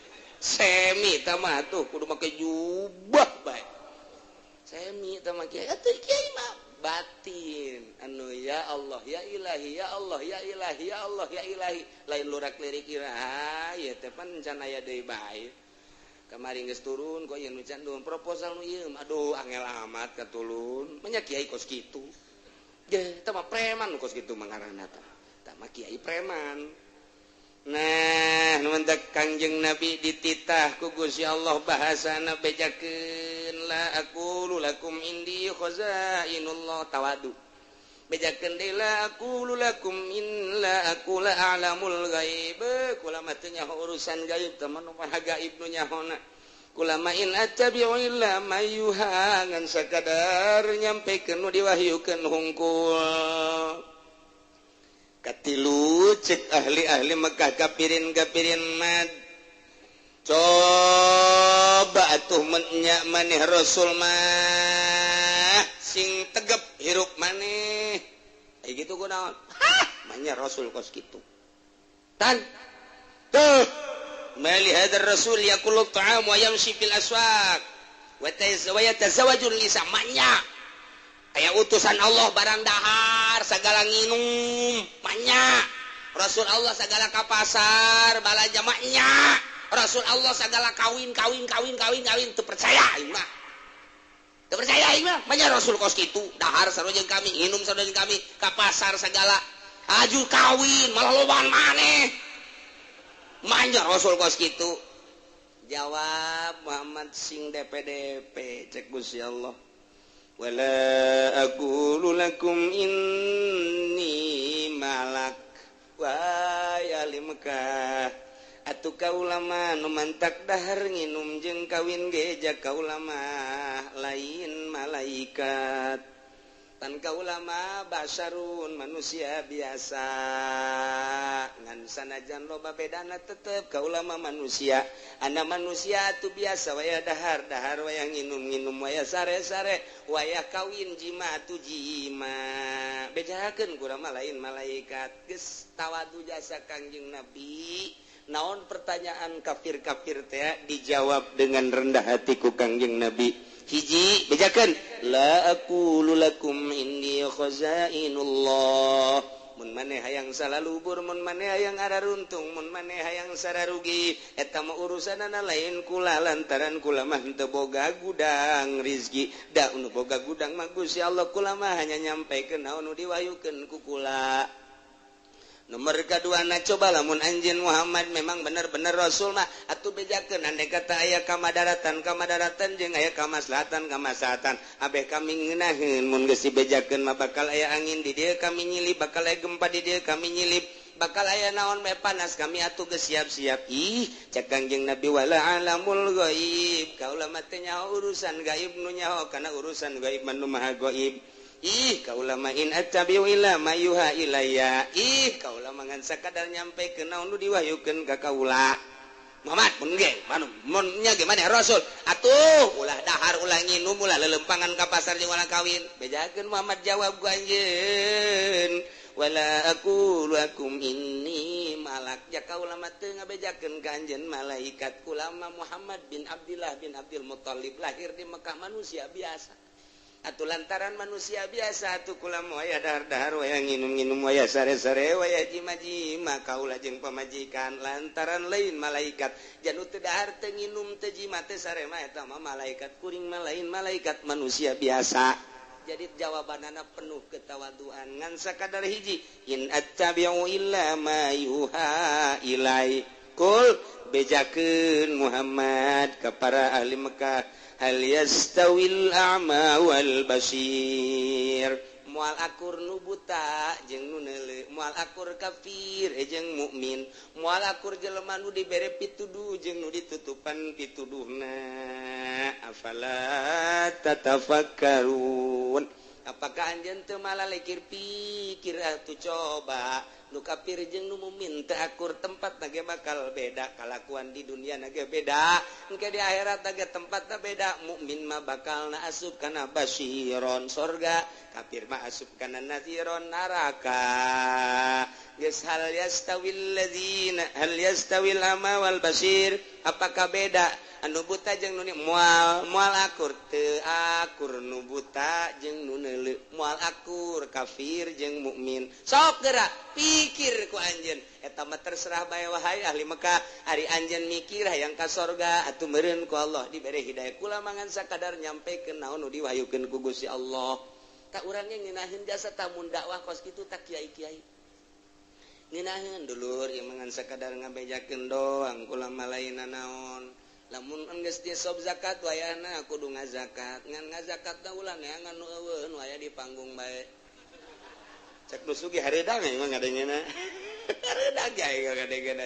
Semi tama tuh kudu make jubah bae. Semi tama kiai atuh kiai mah batin anu ya Allah ya ilahi ya Allah ya ilahi ya Allah ya ilahi lain lurak lirik iraha ieu teh pan can aya deui bae. Kamari geus turun kok ieu nu can turun proposal nu ieu aduh angel amat katulun. Manya kiai kos kitu. Ge teh mah preman kos kitu mah ngaranna teh. Tah mah kiai preman. Nah, numantak Kangjeng Nabi dititah ku Gusti Allah bahasana bejakeun la aqulu lakum indi khazainullah tawadu. Bejakeun deui la aqulu lakum in la aqula a'lamul ghaib. Kula mah teu nyaho urusan gaib teh mah nu maha gaib nu nyahona. Kula ma in attabi'u illa ma yuha ngan sakadar nyampekeun nu diwahyukeun hungkul. Katilu cek ahli-ahli Mekah kapirin-kapirin mad. Coba atuh menyak maneh Rasul mah sing tegep hirup maneh. Ai kitu kunaon? Hah, manya Rasul kos kitu. Tan. Tuh. Mali hadzal rasul yaqulu ta'am wa yamshi fil aswaq wa yatazawwaju nisa manya. Aya utusan Allah barang dahar segala nginum manya. Rasul Allah segala ka pasar balanja manya. Rasul Allah segala kawin kawin kawin kawin kawin teu percaya aing mah. Teu percaya aing mah manya Rasul kos kitu dahar sarua jeung kami nginum sarua jeung kami ka pasar segala aju kawin malah lobaan maneh. Manya Rasul kos kitu. Jawab Muhammad sing DPDP cek Gusti Allah. Wala aqulu lakum inni malak wa ya ahli Mekah atuh kaula mah nu mantak dahar nginum jeung kawin ge ja kaula mah lain malaikat. Pan kaula mah basyarun manusia biasa ngan sanajan loba bedana tetep kaula mah manusia. Ana manusia atuh biasa waya dahar dahar waya nginum nginum waya sare sare waya kawin jima atuh jima. Bejakeun kurang mah lain malaikat. Geus tawadu jasa Kangjeng Nabi. Naon pertanyaan kafir-kafir teh dijawab dengan rendah hati ku Kangjeng Nabi. Hiji bejakeun la aqulu lakum inni khazainullah. Mun maneh hayang salalubur, mun maneh hayang araruntung, mun maneh hayang sararugi, eta mah urusanana lain kula lantaran kula mah teu boga gudang rizki. Da nu boga gudang mah Gusti Allah, kula mah hanya nyampaikeun naon nu diwahyukeun ku kula. Nomor kedua na coba lamun anjeun Muhammad memang bener-bener rasul mah atuh bejakeun andai kata aya kamadaratan kamadaratan jeung aya kamaslahatan kamaslahatan abeh kami ngeunaheun. Mun geus dibejakeun mah bakal aya angin di dieu kami nyilip, bakal aya gempa di dieu kami nyilip, bakal aya naon bae panas kami atuh geus siap-siap. Ih cek Kangjeng Nabi wala alamul ghaib, kaula mah teu nyaho urusan gaib nu nyaho kana urusan gaib mah nu maha gaib. Ih kaula mah in attabi'u illa ma yuha ilayya. Ih kaula mah ngan sakadar nyampekeun naon nu diwahyukeun ka kaula. Muhammad mun ge manu mun nya ge maneh rasul atuh ulah dahar ulah nginum ulah lelempangan ka pasar jeung ulah kawin. Bejakeun Muhammad jawab ku anjeun wala aqulu lakum inni malak. Ja kaula mah teu ngabejakeun ka anjeun malaikat. Kula mah Muhammad bin Abdillah bin Abdul Muthalib lahir di Mekah manusia biasa. Atuh lantaran manusia biasa atuh kula mah waya dahar-dahar waya nginum-nginum waya sare-sare waya jima-jima kaula jeung pamajikan lantaran lain malaikat. Janu teu dahar teu nginum teu jima teu sare mah eta mah malaikat, kuring mah lain malaikat manusia biasa. Jadi jawabanana penuh ketawaduan ngan sakadar hiji in attabi'u illa ma yuha ilai. Kul bejakeun Muhammad ka para ahli Mekah hal yastawil a'ma wal basir. Moal akur nu buta jeung nu neuleuh, moal akur kafir jeung mukmin, moal akur jelema nu dibere pituduh jeung nu ditutupan pituduhna. Afala tatafakkarun. Apakah anjeun teu malalekir pikir atuh coba nu kafir jeung nu mukmin teu akur tempatna ge bakal beda, kalakuan di dunia na ge beda, engke di akhirat ge tempatna beda. Mukmin mah bakalna asup kana basiron sorga, kafir mah asup kana naziron neraka. Geus hal yastawil ladzina hal yastawil ama wal basir. Apakah beda anu buta jeung nu moal moal akur teu akur nu buta jeung nu neuleuh, moal akur kafir jeung mukmin. Sok geura pikir ku anjeun eta mah terserah bae wahai ahli Mekah. Ari anjeun mikir hayang ka sorga atuh meureun ku Allah dibere hidayah. Kula mangan sakadar nyampekeun naon nu diwahyukeun ku Gusti Allah. Tak urang ge ngeunaheun jasa tamun dakwah kos kitu tak kiai-kiai ngeunaheun dulur ieu mangan sakadar ngabejakeun doang kula mah lain naon. Lamun geus disob zakat wayahna kudu ngazakat, ngan ngazakatna ulah neangan nu eueuh nu aya di panggung bae. Cek nu sugih hareudang mah ngadengena. Hareudang ge ngadengena.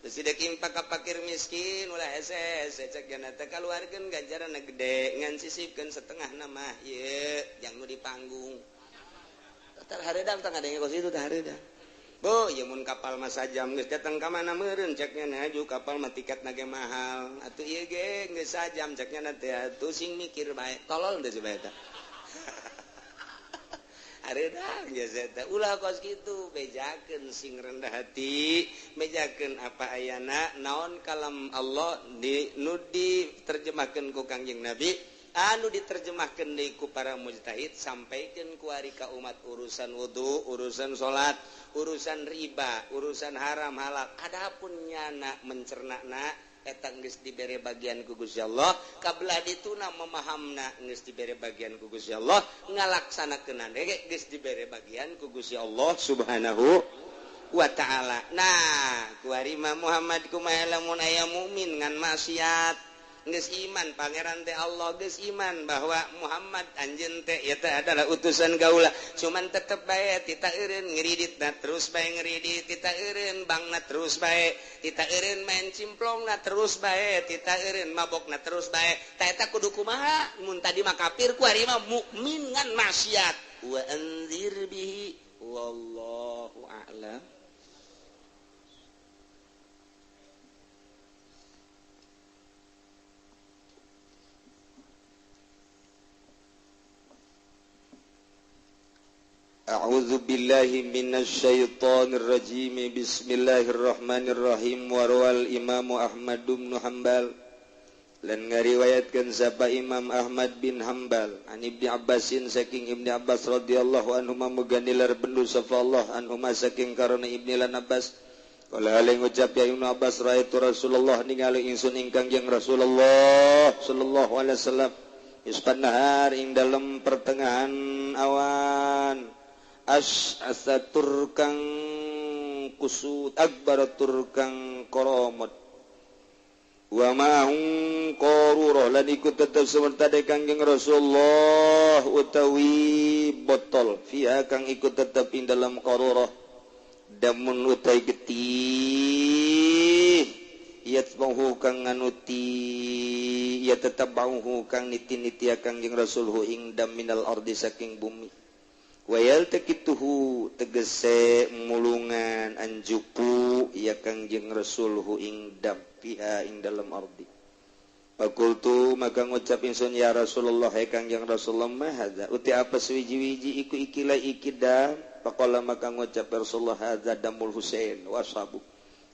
Terus dek impak ka fakir miskin ulah hese-hese cek jana teh kaluarkeun ganjaranna gede ngan sisipkeun setengahna mah ieu jang nu di panggung. Tah hareudang tah ngadenge kos itu tah hareudang. Bu, ieu mun kapal mah sajam geus datang ka mana meureun ceknya na ju kapal mah tiketna ge mahal. Atuh ieu ge geus sajam ceknya na teh atuh sing mikir bae. Tolol teh bae eta. Hareudang geus eta. Ulah kos kitu, bejakeun sing rendah hati, bejakeun apa ayana naon kalam Allah di nu diterjemahkeun ku Kangjeng Nabi, anu diterjemahkeun deui ku para mujtahid, sampaikeun ku ari ka umat urusan wudu, urusan salat, urusan riba, urusan haram halal. Adapun nyana mencernana eta geus dibere bagian ku Gusti Allah, kabelah dituna memahamna geus dibere bagian ku Gusti Allah, ngalaksanakeunna ge geus dibere bagian ku Gusti Allah Subhanahu wa ta'ala. Nah, kuari mah Muhammad kumaha lamun aya mukmin ngan maksiat, Geus iman pangeran teh Allah, geus iman bahwa Muhammad anjeun teh ieu teh adalah utusan kaula. Cuman tetep bae tita eureun ngiriditna terus bae ngiridit, tita eureun bangna terus bae, tita eureun main cimplongna terus bae, tita eureun mabokna terus bae. Ta eta kudu kumaha? Mun tadi mah kafir, ku ari mah mukmin ngan maksiat. Wa anzir bihi wallahu a'lam. A'udzu billahi minasyaitonir rajim. Bismillahirrahmanirrahim. Warwal Imam Ahmad bin Hanbal lan ngariwayatkeun sapa Imam Ahmad bin Hanbal an Ibnu Abbasin saking Ibnu Abbas radhiyallahu anhuma muganilar bendu sapa Allah anhuma saking karena Ibnu lan Abbas. Qala alai ngucap ya Ibnu Abbas raaitu Rasulullah ningali ingsun ingkang jeung Rasulullah sallallahu alaihi wasallam ispan nahar ing dalem pertengahan awan. As-asatur kang kusut akbaratur kang koromot wa ma'hum qarurah lan ikut tetep semerta de Kangjeng Rasulullah utawi botol fiha kang ikut tetep ing dalam qarurah damun utai getih yatbahu kang nganuti ya tetep bauhu kang niti-niti Kangjeng Rasulhu ing dam minal ardi saking bumi. Wayal tekituhu tegese mulungan anjupu ya Kangjeng Rasulhu ing dam fiha ing dalam ardi. Fakultu maka ngucap ingsun ya Rasulullah hai Kangjeng Rasulullah ma hadza uti apa suwiji-wiji iku ikilah iki dam. Faqala maka ngucap Rasulullah hadza damul Husain wa ashabu.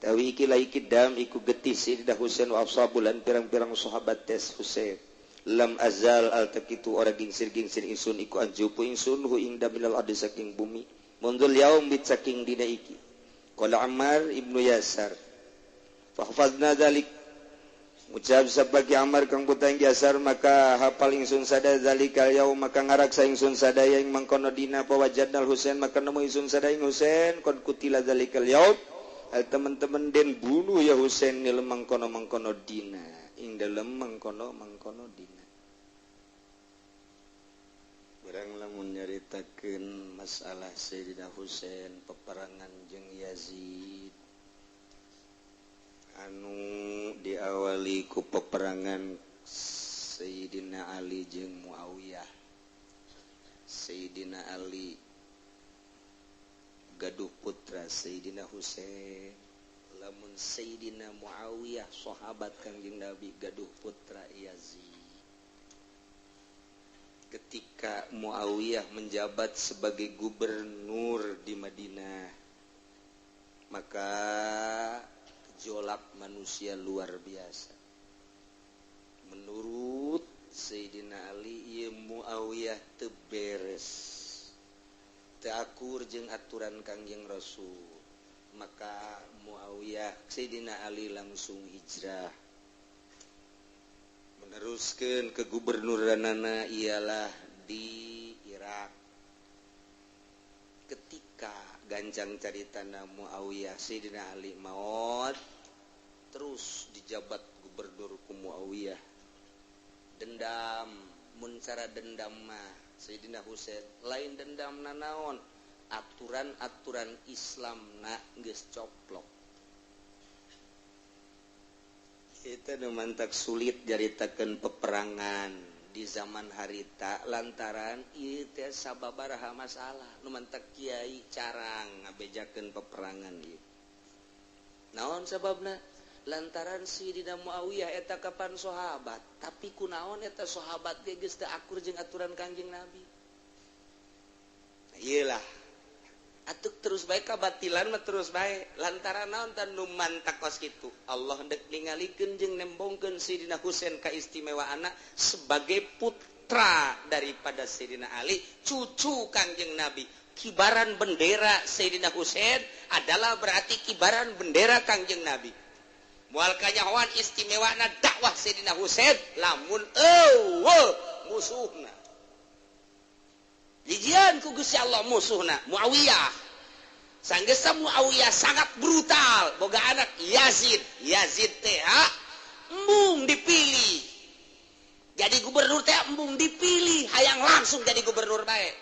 Tawi ikilah iki dam iku getih Sayyidah Husain wa ashabu lan pirang-pirang sahabat tes Husain. Lam azal altakitu ora gingsir-gingsir ingsun iku anjupu ingsun hu ing daminal ardi saking bumi mundzul yaum bit saking dina iki. Qala Ammar ibnu Yasar fahfazna dzalik ucap sabagi Ammar kang putang Yasar maka hafal ingsun sada zalikal yaum maka ngaraksa ingsun sadaya ing mangkono dina pawajadnal Husain maka nemu ingsun sadaya ing Husain qad kutila zalikal yaum al teman-teman den bunuh ya Husain nil mangkono-mangkono dina ing dalem mangkono-mangkono dina. Urang lamun nyaritakeun masalah Sayyidina Husain peperangan jeung Yazid anu diawali ku peperangan Sayyidina Ali jeung Muawiyah. Sayyidina Ali gaduh putra Sayyidina Husain, lamun Sayyidina Muawiyah sahabat Kangjeng Nabi gaduh putra Yazid. Ketika Muawiyah menjabat sebagai gubernur di Madinah, maka gejolak manusia luar biasa. Menurut Sayyidina Ali, ieu Muawiyah teu beres, teu akur jeung aturan Kangjeng Rasul. Maka Muawiyah Sayyidina Ali langsung hijrah, meneruskan kegubernuranana ialah di Irak. Ketika gancang caritana Muawiyah Sayyidina Ali maot, terus dijabat gubernur ku Muawiyah. Dendam, mun cara dendam mah Sayyidina Husain lain dendam nanaon, aturan-aturan Islam na geus coplok. Itu nu mantak sulit nyaritakeun peperangan di zaman harita lantaran ieu teh sababaraha masalah nu mantak kiai carang ngabejakeun peperangan ieu. Naon sababna? Lantaran Sayyidina Muawiyah eta kapan sahabat, tapi kunaon eta sahabat ge geus teu akur jeung aturan Kangjeng Nabi. Nah, ieu lah. Atuk terus bae kabatilan mah terus bae lantaran naon tan nu mantak kos kitu. Allah ndek ningalikeun jeung nembongkeun Sayyidina Husain kaistimewaanna sebagai putra daripada Sayyidina Ali, cucu Kangjeng Nabi. Kibaran bendera Sayyidina Husain adalah berarti kibaran bendera Kangjeng Nabi. Moal kanyahoan istimewana dakwah Sayyidina Husain lamun eueuh musuhna. Dijian ku Gusti Allah musuhna Muawiyah. Sanggeus Muawiyah sangat brutal, boga anak Yazid. Yazid teh Embung dipilih jadi gubernur teh, embung dipilih, hayang langsung jadi gubernur baik.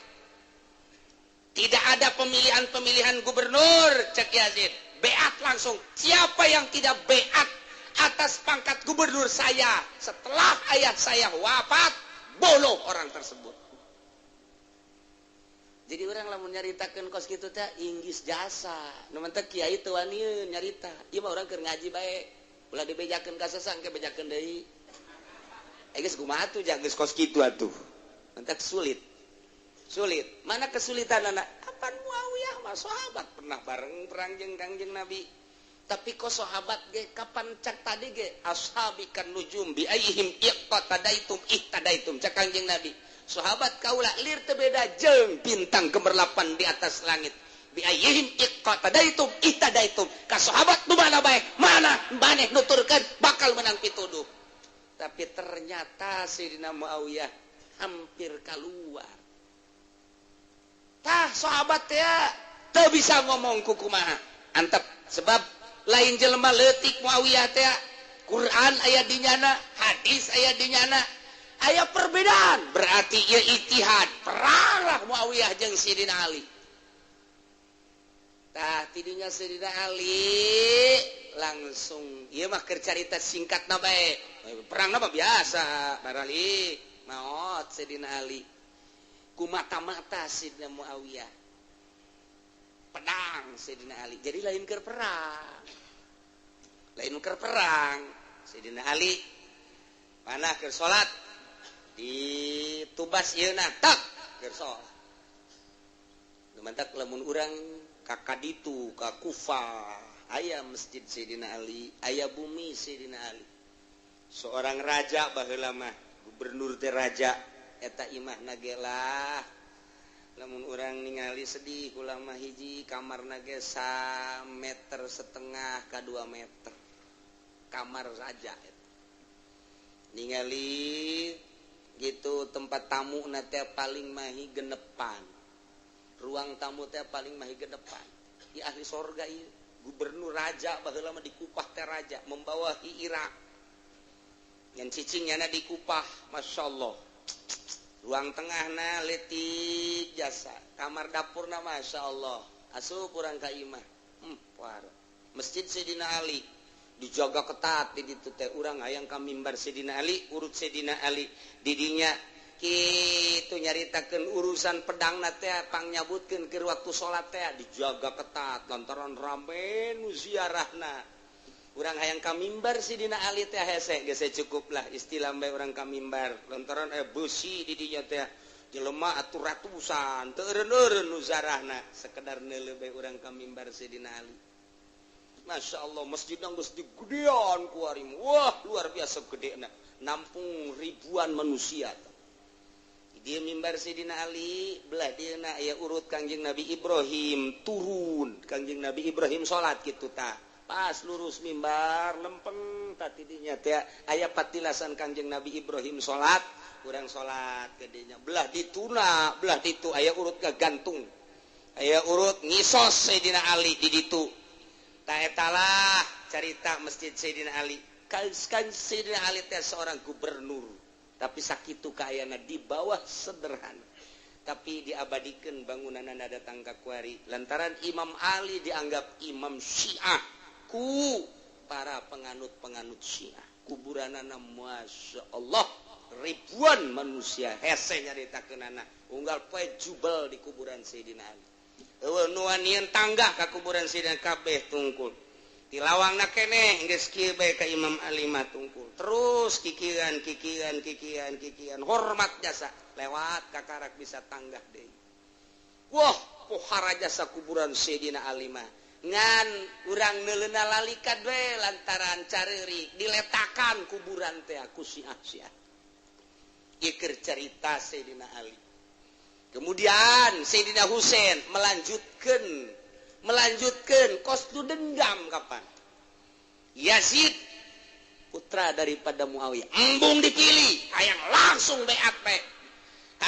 Tidak ada pemilihan-pemilihan gubernur, cek Yazid. Beat langsung. Siapa yang tidak beat atas pangkat gubernur saya setelah ayah saya wafat, boloh orang tersebut. Jadi orang lamun nyaritakeun kos kitu teh inggis jasa. Nu mentek kiai teu waniun nyarita. Ieu mah urang keur ngaji bae. Ulah dibejakeun ka sesang ke bejakeun deui. Eh, geus kumaha tuh, geus kos kitu atuh. Mentek sulit. Sulit. Mana kesulitan anak? Kapan Muawiyah mah sahabat pernah bareng perang jeung Kangjeng Nabi. Tapi kok sahabat ge kapan cak tadi ge ashabi kan nujum bi ayyihim iqtadaitum ihtadaitum, cak Kangjeng Nabi. Sahabat kaula lir teu beda jeung bintang gemerlapan di atas langit. Bi ayyihim iqtadaitum ihtadaitum. Ka sahabat nu mana bae, mana maneh nuturkeun bakal menang pituduh. Tapi ternyata Sayyidina Muawiyah hampir keluar. Tah sahabat ya teu bisa ngomong kukumaha. Antep sebab lain jelema leutik Muawiyah teh. Quran aya di nyana, hadis aya di nyana. Aya perbedaan, berarti ieu ijtihad. Peranglah Muawiyah jeung Sayyidina Ali. Tah tidinya Sayyidina Ali langsung ieu mah keur carita singkatna bae. Perangna mah biasa, barali maot Sayyidina Ali. Ku mata-mata Sayyidina Muawiyah. Pedang Sayyidina Ali. Jadi lain keur perang. Lain keur perang. Sayyidina Ali panah keur salat ditubas ieu na tak keur salat. Nu mantak lamun urang ka kaditu ka Kufah aya masjid Sayyidina Ali, aya bumi Sayyidina Ali. Seorang raja baheula mah, gubernur teh raja eta imahna ge lah. Lamun urang ningali sedih kula mah, hiji kamarna ge 1,5 meter ka 2 meter. Kamar raja eta. Ningali gitu tempat tamu na teh paling mahi genepan. Ruang tamu teh paling mahi genepan. Di ahli sorga ieu, gubernur raja baheula mah di Kupah teh raja membawahi Irak. Yang cicing nyana di Kupah, Masya Allah. Ruang tengahna letik jasa, kamar dapurna Masya Allah. Asup urang ka imah. Masjid Sayyidina Ali dijaga ketat di ditu teh. Urang hayang ka mimbar Sayyidina Ali, urut Sayyidina Ali didinya kitu nyaritakeun urusan pedangna teh pangnyabutkeun keur waktu salat teh dijaga ketat lantaran rame nu ziarahna. Urang hayang ka mimbar Sidina Ali teh hese geus cukup lah istilah bae urang ka mimbar lantaran beusi di dinya teh jelema atuh ratusan teu eureun-eureun nu ziarahna, sekedar neuleuh bae urang ka mimbar Sidina Ali. Masya Allah, masjidna geus digedean ku ari. Wah, luar biasa gedena, nampung ribuan manusia. Dia mimbar Sidina Ali, belah dia na aya urut Kangjeng Nabi Ibrahim turun. Kangjeng Nabi Ibrahim salat kitu tah. Pas lurus mimbar lempeng tadi dinya teh aya patilasan Kangjeng Nabi Ibrahim salat, urang salat gedenya. Belah dituna, belah ditu aya urut gantung. Aya urut ngisos Sayyidina Ali di ditu. Tah etalah carita Masjid Sayyidina Ali. Kan Sayyidina Ali teh seorang gubernur, tapi sakitu kaayana di bawah sederhana. Tapi diabadikan bangunanana datang ka kuari lantaran Imam Ali dianggap imam Syiah ku para penganut-penganut Syiah. Kuburanana Masya Allah ribuan manusia hese nyaritakeunana unggal poe jubel di kuburan Sayyidina Ali. Eueuh nu wanian tangga ka kuburan Sayyidina kabeh tungkul. Di lawangna keneh geus kieu bae ka Imam Ali mah tungkul. Terus kikieuan kikieuan kikieuan kikieuan hormat jasa lewat kakarak bisa tanggah deui. Wah, pohara jasa kuburan Sayyidina Ali mah. Ngan urang neuleuna lalikat we lantaran careurik diletakan kuburan teh ku Syiah-Syiah. Ieu keur carita Sayyidina Ali. Kemudian Sayyidina Husain melanjutkan melanjutkan kos tu dendam kapan Yazid putra daripada Muawiyah embung dipilih hayang langsung beat bae,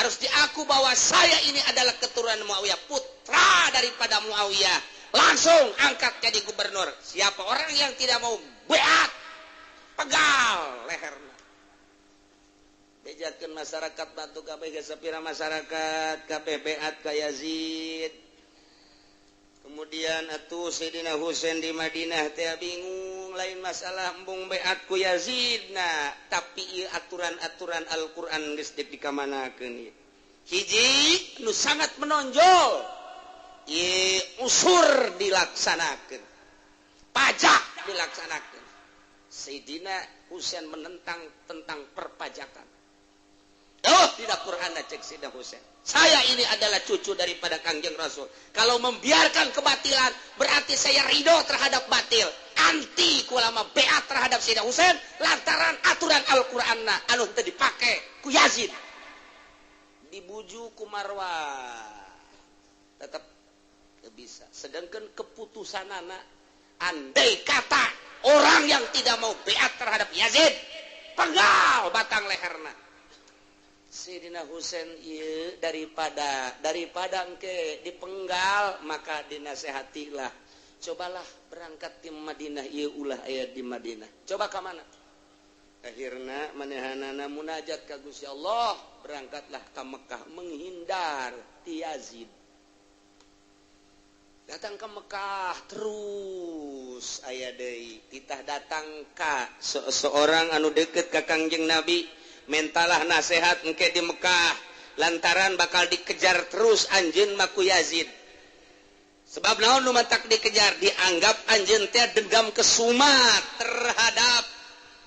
harus diaku bahwa saya ini adalah keturunan Muawiyah, putra daripada Muawiyah, langsung angkat jadi gubernur. Siapa orang yang tidak mau beat Pegal leherna. Bejakeun masyarakat batu kabeh geus sapira masyarakat kabeh beat ka Yazid. Kemudian atuh Sayyidina Husain di Madinah teh bingung, lain masalah embung beat ku Yazid nah, tapi ieu aturan-aturan Al-Qur'an geus dikamanakeun ieu. Hiji nu sangat menonjol ieu usur dilaksanakeun. Pajak dilaksanakeun. Sayyidina Husain menentang tentang perpajakan. Oh, tidak Quran cek Sayyidina Husain. Saya ini adalah cucu daripada Kangjeng Rasul. Kalau membiarkan kebatilan, berarti saya ridho terhadap batil. Anti kulama beat terhadap Sayyidina Husain lantaran aturan Al-Qur'anna anu teu dipake ku Yazid. Dibujuk ku Marwah. Tetap teu bisa. Sedangkan keputusan anak andai kata orang yang tidak mau beat terhadap Yazid, penggal batang leherna. Sayyidina Husain ieu daripada daripada engke dipenggal maka dinasehatilah, cobalah berangkat di Madinah, ieu ulah aya di Madinah, coba ka mana. Akhirna manehanana munajat ka Gusti Allah, berangkatlah ka Mekah menghindar ti Yazid. Datang ke Mekah terus aya deui titah datang ka seorang anu deket ka Kangjeng Nabi, mentalah nasehat engke di Mekah lantaran bakal dikejar terus anjeun mah ku Yazid. Sebab naon nu matak dikejar? Dianggap anjeun teh dendam kesumat terhadap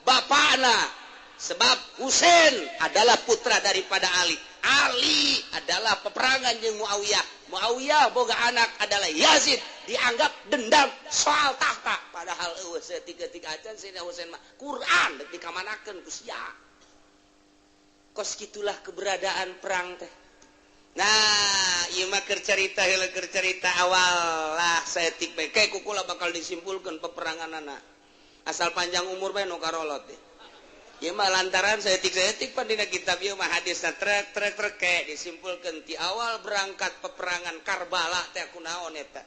bapakna, sebab Husain adalah putra daripada Ali, Ali adalah peperangan jeung Muawiyah, Muawiyah boga anak adalah Yazid, dianggap dendam soal tahta. Padahal eueuh saeutik-eutik acan Sayyidina Husain mah Quran dek dikamanakeun ku sia. Kos gitulah keberadaan perang teh. Nah, ieu mah keur carita heula, keur carita awal lah saeutik bae. Kayak kukula bakal disimpulkeun peperanganana. Asal panjang umur bae nu karolot teh. Ieu mah lantaran saeutik-saeutik pan dina kitab ieu mah hadisna trek trek trek kayak disimpulkeun ti awal berangkat peperangan Karbala teh kunaon eta.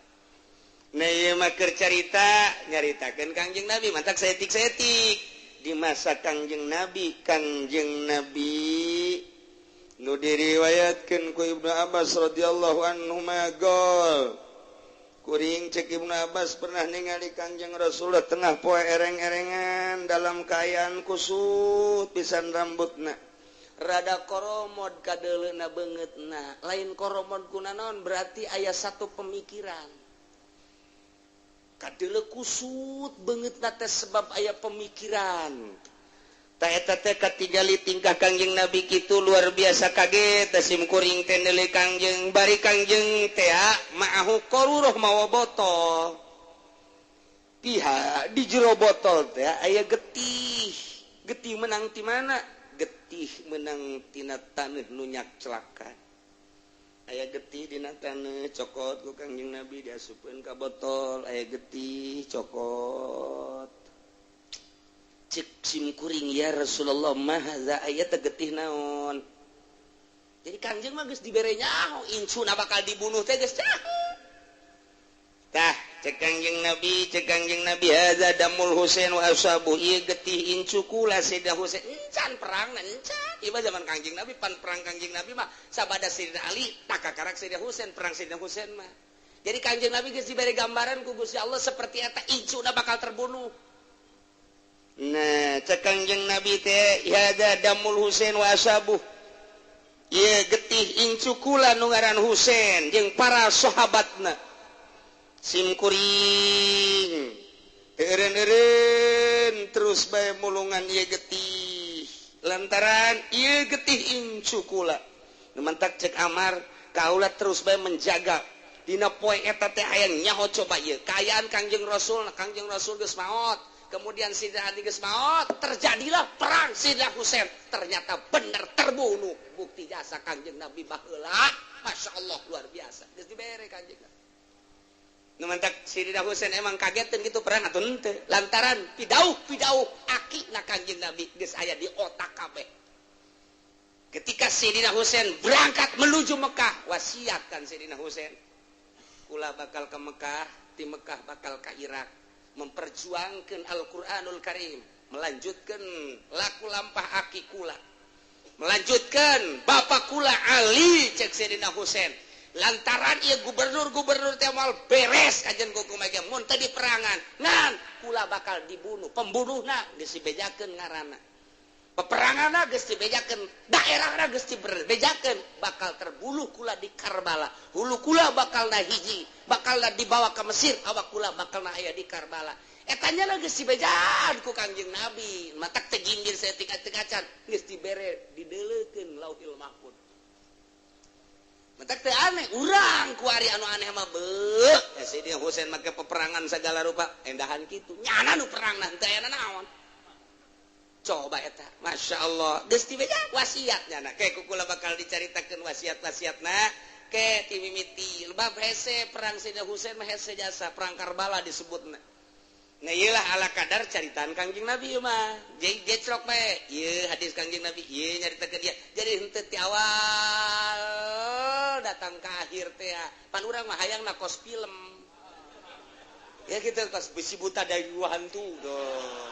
Nah, ieu mah keur carita nyaritakeun Kangjeng Nabi mantak saeutik-saeutik. Di masa Kangjeng Nabi, Kangjeng Nabi nu diriwayatkeun ku Ibnu Abbas radhiyallahu anhu magol kuring cek Ibnu Abbas pernah ningali Kangjeng Rasulullah tengah poe ereng-erengan dalam kaayaan kusut pisan rambutna, rada koromod kadeuleuna beungeutna, lain koromod kunanaon, berarti aya satu pemikiran. Kadeuleu kusut beungeutna teh sebab aya pemikiran. Ta eta teh katingali tingkah Kangjeng Nabi kitu luar biasa kaget teh sim kuring teh neuleuh Kangjeng, bari Kangjeng teh ma'ahu qaruruh mawa botol. Pihak di jero botol teh aya getih. Getih menang ti mana? Getih menang tina taneuh nu nyakclakan. Aya getih dina taneuh cokot ku Kangjeng Nabi diasupkeun ka botol, aya getih cokot. Cek sim kuring, ya Rasulullah, mahaza aya teh getih naon? Jadi Kangjeng mah geus dibere nyaho incuna bakal dibunuh teh geus nyaho. Tah cek Kangjeng Nabi, cek Kangjeng Nabi, hadza damul Husain wa ashabu, ieu getih incu kula Sayyidina Husain. Encan perang encan. Ieu mah zaman Kangjeng Nabi, pan perang Kangjeng Nabi mah sabada Sayyidina Ali takakarak Sayyidina Husain, perang Sayyidina Husain mah. Jadi Kangjeng Nabi geus dibere gambaran ku Gusti Allah seperti eta incuna bakal terbunuh. Nah, cek Kangjeng Nabi teh hadza damul Husain wa ashabu. Ieu getih incu kula nu ngaran Husain jeung para sahabatna. Sim kuring eureun-eureun terus bae mulungan ieu getih lantaran ieu getih incu kula. Nu mantak cek Amar kaula terus bae menjaga dina poe eta teh aya nyaho coba ieu kaayaan Kangjeng Rasul, Kangjeng Rasul geus maot, kemudian Sayyidina Ali geus maot, terjadilah perang Sayyidina Husain ternyata bener terbunuh. Bukti jasa Kangjeng Nabi baheula, Masya Allah luar biasa geus dibere Kangjeng Nabi. Nu mantak Sayyidina Husain emang kagetan gitu perang atau henteu lantaran pidauh-pidauh akina Kangjeng Nabi geus aya di otak kabeh. Ketika Sayyidina Husain berangkat menuju Mekah, wasiat kan Sayyidina Husain, kula bakal ke Mekah, di Mekah bakal ke Irak. Memperjuangkan Al-Qur'anul Karim, melanjutkan laku lampah aki kula, melanjutkan bapak kula Ali cek Sayyidina Husain. Lantaran ieu gubernur-gubernur teh moal beres kajian kumaha ge mun teu diperangan, ngan kula bakal dibunuh, pembunuhna geus dibejakeun ngaranna, peperanganna geus dibejakeun, daerahna geus dibejakeun, bakal terbunuh kula di Karbala, hulu kula bakal na hiji, bakal na dibawa ke Mesir, awak kula bakal na aya di Karbala. Eta nya geus dibejaan ku Kangjeng Nabi, matak teu ginggir saeutik acan geus dibere dideleukeun Lauhil Mahfud. Matak teu aneh urang kuari anu aneh mah beuh. Sayyidina Husain make peperangan segala rupa endahan kitu. Nyana nu perangna teu aya naon. Coba eta, Masya Allah, geus dibeja wasiat nyana. Ke kukula bakal dicaritakeun wasiat-wasiatna ke ti mimiti. Bab hese perang Sayyidina Husain mah hese jasa perang Karbala disebutna. Nah ieu lah ala kadar caritaan Kangjeng Nabi ieu mah. Jadi gecrok bae. Ieu hadis Kangjeng Nabi, ieu nyaritakeun dia. Jadi henteu ti awal datang ke akhir teh. Pan urang mah hayangna kos film. Ya gitu kos besi buta dari dua hantu. Duh.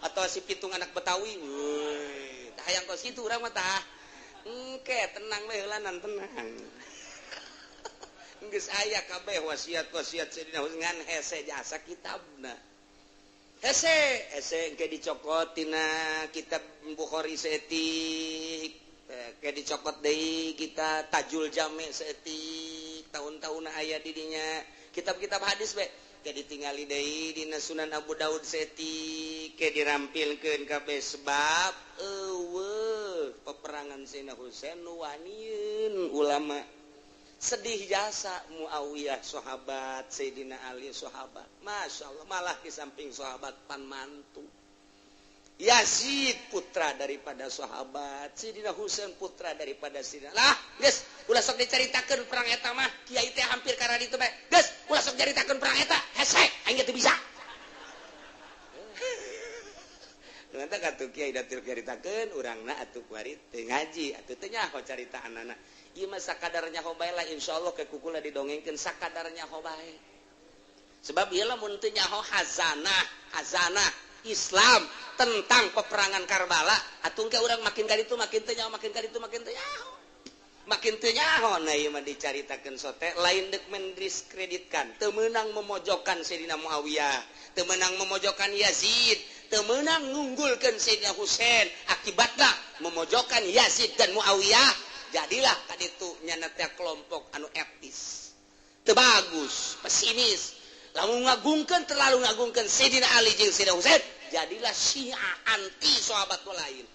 Atau si pitung anak Betawi. Woi, tah hayang kos kitu urang mah tah. Engke tenang we heulanan tenang. Geus aya kabeh wasiat-wasiat Sayyidina Husain ngan hese jasa kitabna. Hese, hese engke dicokot tina kitab Bukhari saeutik, engke dicokot deui kita Tajul Jami saeutik, tahun-tahunna aya di dinya. Kitab-kitab hadis we ke ditingali deui dina Sunan Abu Daud saeutik, ke dirampilkeun kabeh sebab eueuh peperangan Sayyidina Husain nu wanieun ulama. Sedih jasa Muawiyah sahabat, Sayyidina Ali sahabat. Masya Allah, malah di samping sahabat pan mantu. Yazid putra daripada sahabat, Sayyidina Husain putra daripada Sayyidina. Lah, geus, ulah sok dicaritakeun perang eta mah, kiai teh hampir karena ditu bae. Geus, ulah sok caritakeun perang eta, hese, aing ge teu bisa. Nanti katuh kiai da teu caritakeun, urangna atuh kuari teu ngaji, atuh teu nyaho caritaanana. Ieu mah sakadarnya nyaho bae lah, insyaallah ke kukula didongengkeun sakadarnya nyaho bae. Sebab ieu lamun teu nyaho hazanah, hazanah Islam tentang peperangan Karbala, atuh ke urang makin ka ditu makin teu nyaho, makin ka ditu makin teu nyaho. Makin teu nyaho. Nah ieu mah dicaritakeun sote lain deuk mendiskreditkan, teu meunang memojokkan Sayyidina Muawiyah, teu meunang memojokkan Yazid, teu meunang ngunggulkeun Sayyidina Husain, akibatna memojokkan Yazid dan Muawiyah. Jadilah kaditu nyana teh kelompok anu etis, teu bagus, pesimis. Lamun ngagungkeun terlalu ngagungkeun Sayyidina Ali jeung Sayyidina Husain, jadilah Syiah anti sahabat lain.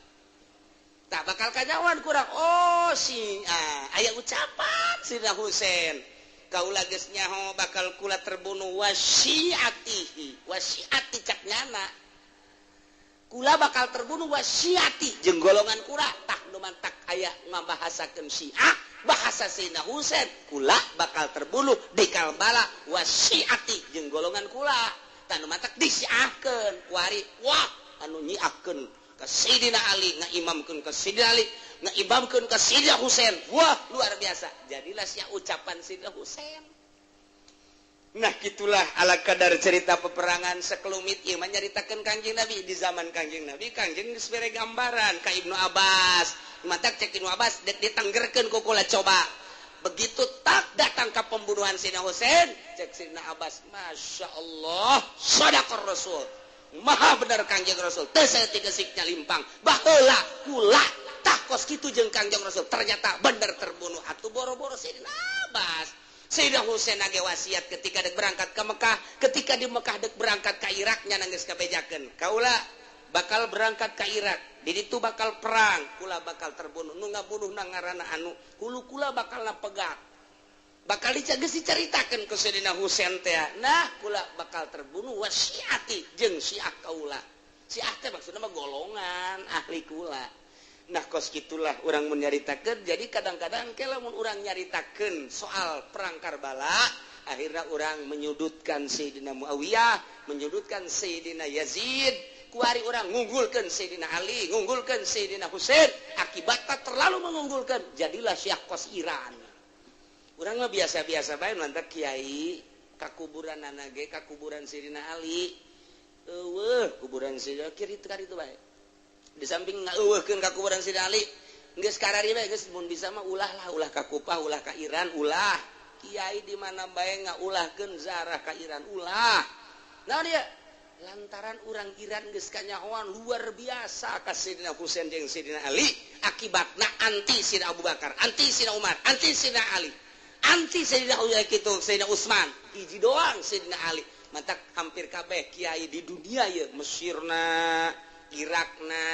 Tak bakal kanyawan kurang. Oh Syiah, aya ucapan Sayyidina Husain, kaula geus nyaho bakal kula terbunuh wasyiatihi, wasyiati cak nyana. Kula bakal terbunuh wasyiati jeung golongan kula. Tah nu mantak aya ngabahasakeun Syiah, bahasa Sayyidina Husain, kula bakal terbunuh di Karbala wasyiati jeung golongan kula. Tah nu mantak disiahkeun kuari, wah anu nyiahkeun ka Sayyidina Ali, ngaimamkeun ka Sayyidina Ali, ngaimamkeun ka Sayyidina Husain. Wah luar biasa. Jadilah sia ucapan Sayyidina Husain. Nah gitulah ala kadar cerita peperangan sekelumit ieu mah nyaritakeun Kangjeng Nabi di zaman Kangjeng Nabi. Kangjeng geus bere gambaran ka Ibnu Abbas. Matak cek Ibnu Abbas dek ditanggerkeun ku kula coba. Begitu tak datang ka pembunuhan Sayyidina Husain, cek Sayyidina Abbas, Masya Allah, shadaqar Rasul. Maha bener Kangjeng Rasul. Teu saeutik geusik nyalimpang. Baheula kula tah kos kitu jeung Kangjeng Rasul. Ternyata bener terbunuh atuh boro-boro Sayyidina Abbas. Sayyidina Husain age wasiat ketika dek berangkat ke Mekah, ketika di Mekah dek berangkat ke Irak nya geus kabejakeun. Kaula bakal berangkat ke Irak, di ditu bakal perang, kula bakal terbunuh, nu ngabunuh na ngaranna anu, hulu kula bakal napegat. Bakal geus dicaritakeun ku Sayyidina Husain teh. Nah, kula bakal terbunuh wasiati jeung Syiah kaula. Syiah teh maksudna mah golongan ahli kula. Nah kos gitulah orang menyaritakeun. Jadi kadang-kadang ke lamun urang nyaritakeun soal perang Karbala, akhirnya orang menyudutkan Sayyidina Muawiyah, menyudutkan Sayyidina Yazid, kuari orang ngunggulkeun Sayyidina Ali, ngunggulkeun Sayyidina Husain, akibatnya terlalu mengunggulkan, jadilah Syiah kos Iran. Urang mah biasa-biasa bae lantak kiai Ka kuburan ge ka kuburan Sidina Ali. Eueuh kuburan Sidina kiri ka ditu bae. Di samping ngaeuweuhkeun ka kuburan Sidina Ali, geus karari bae geus mun bisa mah ulah lah, ulah ka Kupah, ulah ka Iran, ulah. Kiai di mana bae ngaulahkeun zarah ka Iran, ulah. Naon dia? Lantaran urang Iran geus kanyahoan luar biasa ka Sidina Husain jeung Sidina Ali, akibatna anti Sidina Abu Bakar, anti Sidina Umar, anti Sidina Ali, anti Sidina kitu Sidina Utsman, hiji doang Sidina Ali. Mantak hampir kabeh kiai di dunia ye, Mesirna, Irakna,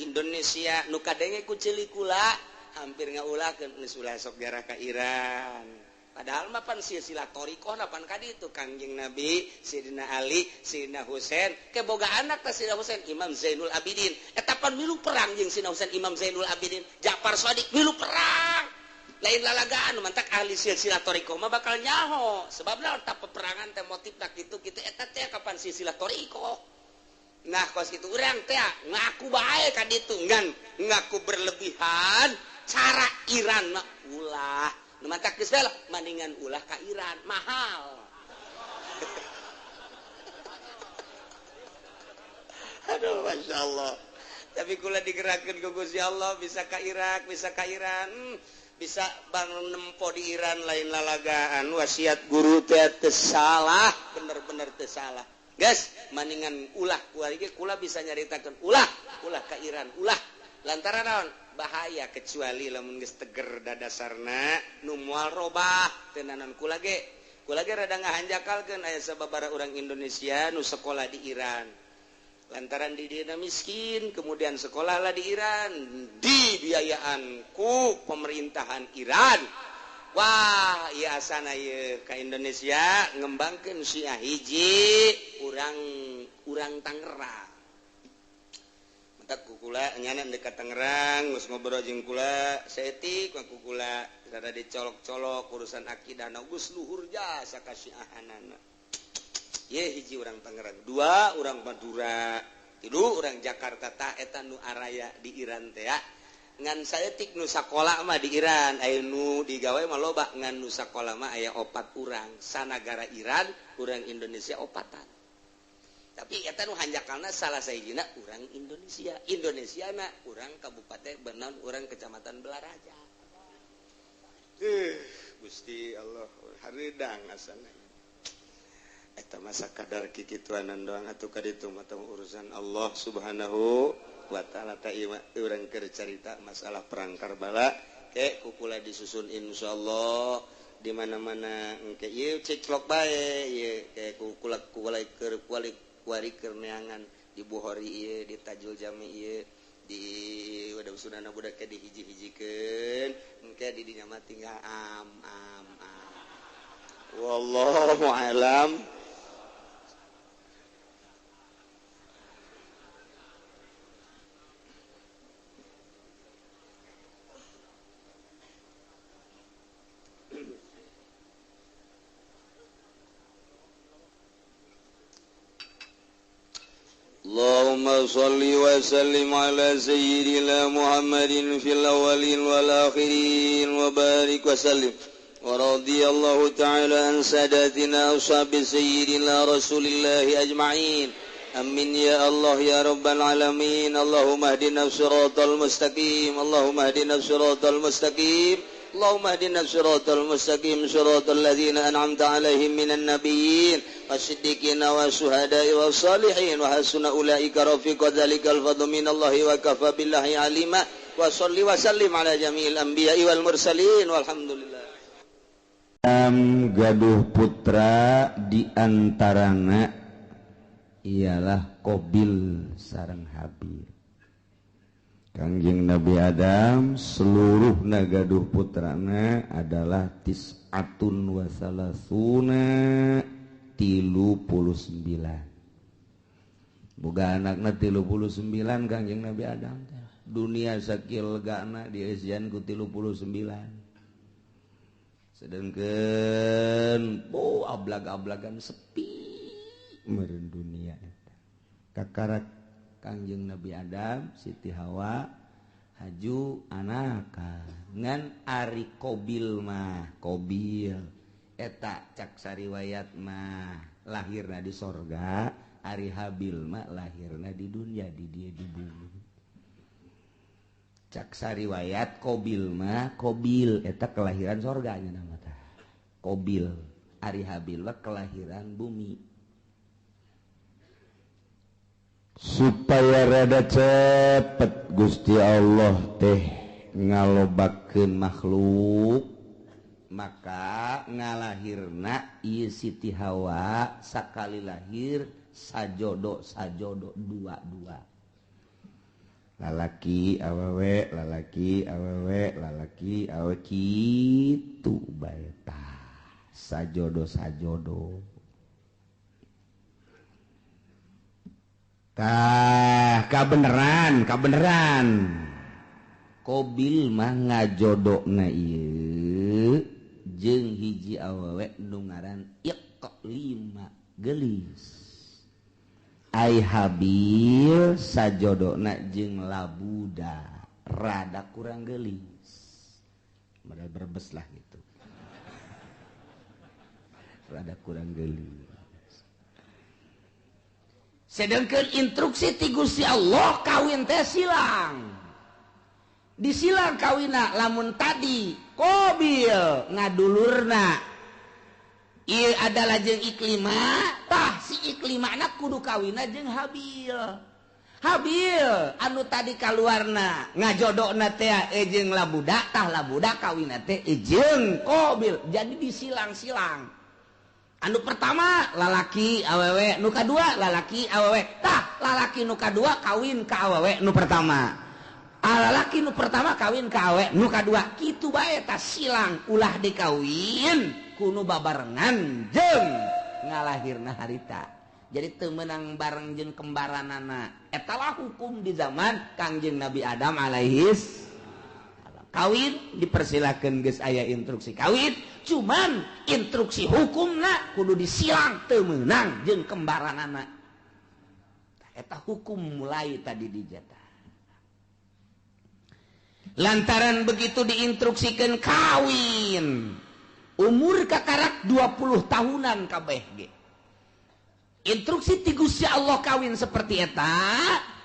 Indonesia nu kadenge ku ceuli kula hampir ngaulahkeun geus ulah sok jarah ka Iran. Padahal mah pan silsilah thariqah pan ka ditu Kangjeng Nabi, Sidina Ali, Sidina Husain, ke boga anak teh Sidina Husain Imam Zainul Abidin. Eta pan milu perang jeung Sidina Husain Imam Zainul Abidin, Ja'far Shadiq milu perang. Lain lalagaan mantak ahli silsilah thariqah mah bakal nyaho. Sebabna tah peperangan teh motifna kitu kitu eta teh kapan silsilah thariqah. Nah kos kitu urang teh ngaku bae ka ditu ngan ngaku berlebihan cara Iran mah ulah. Nu mantak geus bae mendingan ulah ka Iran mahal. Aduh Masya Allah. Tapi kula digerakkeun ku Gusti Allah bisa ka Irak, bisa ka Iran, bisa bang nempo di Iran lain lalagaan. Wasiat guru teh teu salah, bener-bener teu salah. Guys, mendingan ulah kuari ge kula bisa nyaritakeun ulah, ulah ka Iran, ulah. Lantaran naon? Bahaya kecuali lamun geus teger dadasarna nu moal robah teu naon kula ge. Kula ge rada ngahanjakalkeun aya sababaraha urang Indonesia nu sekolah di Iran. Lantaran di dieu miskin, kemudian sekolahlah di Iran, dibiayaan ku pemerintahan Iran. Wah, ieu asana ieu ka Indonesia ngembangkeun Syiah hiji urang Tangerang. Mantak ku kula nyana dekat Tangerang geus ngobrol jeung kula saeutik ku kula rada dicolok-colok urusan akidah na geus luhur jasa ka Syiahanana. Ye hiji urang Tangerang, dua urang Madura, tilu urang Jakarta tah eta nu araya di Iran teh ya. Ngan saeutik nu sakola mah di Iran, aya nu digawe mah loba, ngan nu sakola mah aya opat urang, sanagara Iran, urang Indonesia opatan. Tapi eta nu hanjakalna salah sahijina urang Indonesia, Indonesiana urang kabupaten Benon, urang kecamatan Belaraja. Gusti Allah hareudang asana. Eta masa kadar kikituanan doang atuh ka ditu mah urusan Allah Subhanahu wa ta'ala. Ta ieu urang keur carita masalah perang Karbala ke kukula disusun insyaallah di mana-mana engke ieu ceklok bae ieu ke kukula kukula keur kuari keur neangan di Bukhari ieu di Tajul Jami ieu di wadah sunana budak ke dihiji-hijikeun engke di dinya mah tinggal am am am wallahu alam. اللهم صل وسلم على سيدنا محمد في الأولين والآخرين وبارك وسلم ورضي الله تعالى عن ساداتنا أصحاب سيدنا رسول الله أجمعين أمين يا الله يا رب العالمين. اللهم اهدنا الصراط المستقيم، اللهم اهدنا الصراط المستقيم، اللهم اهدنا الصراط المستقيم صراط الذين أنعمت عليهم من النبيين والصديقين والشهداء والصالحين وحسن أولئك رفيقا ذلك الفضل من الله وكفى بالله عليما. وصل وسلم على جميع الأنبياء والمرسلين والحمد لله. Gaduh putra diantarana ialah Qabil sareng Habil. Kangjeng Nabi Adam seluruh nagaduh putrana adalah tis'atun wa salasuna 39. Boga anakna 39 Kangjeng Nabi Adam teh. Dunia sakil legana dieusian ku 39. Sedangkan oh ablag-ablagan sepi meureun dunia eta. Kakarak Kangjeng Nabi Adam, Siti Hawa haju anaka ngan ari Qabil mah Qabil Eta cak sariwayat mah lahirna di sorga, ari Habil mah lahirna di dunia, di dia di bumi. Cak sariwayat Kobil mah Kobil eta kelahiran sorganya nama tah. Kobil, ari Habil mah kelahiran bumi. Supaya rada cepet Gusti Allah teh ngalobakeun makhluk, maka ngalahirna ieu Siti Hawa sakali lahir sajodo sajodo dua-dua. Lalaki awewe, lalaki awewe, lalaki awewe kitu bae tah. Sajodo sajodo. Tah kabeneran, kabeneran. Kobil mah ngajodona ieu jeung hiji awewe nu ngaran Iqlima geulis. Ai Habil sajodona jeung Labuda rada kurang geulis. Modal berbes lah gitu. Rada kurang geulis. Sedangkan instruksi ti Gusti Allah kawin teh silang. Disilang kawina lamun tadi Kobil ngadulurna ieu adalah jeung Iklima, tah si Iklimana kudu kawina jeung Habil. Habil anu tadi kaluarna ngajodona teh jeung Labuda, tah Labuda kawina teh jeung Kobil. Jadi disilang-silang. Anu pertama lalaki awewe, nu kadua lalaki awewe, tah lalaki nu kadua kawin ka awewe nu pertama. Lalaki nu pertama kawin ka awewe nu kadua, kitu bae tah silang ulah dikawin kuno babarengan jeung ngalahirna harita. Jadi teu meunang bareng jeung kembaranana. Eta lah hukum di zaman Kangjeng Nabi Adam alaihis salam. Kawin dipersilakeun geus aya instruksi kawin, cuman instruksi hukumna kudu disilang teu meunang jeung kembaranana. Eta hukum mulai tadi dijata. Lantaran begitu diinstruksikan kawin, umur kakarak 20 tahunan kabeh ge. Instruksi ti Gusti Allah kawin seperti eta,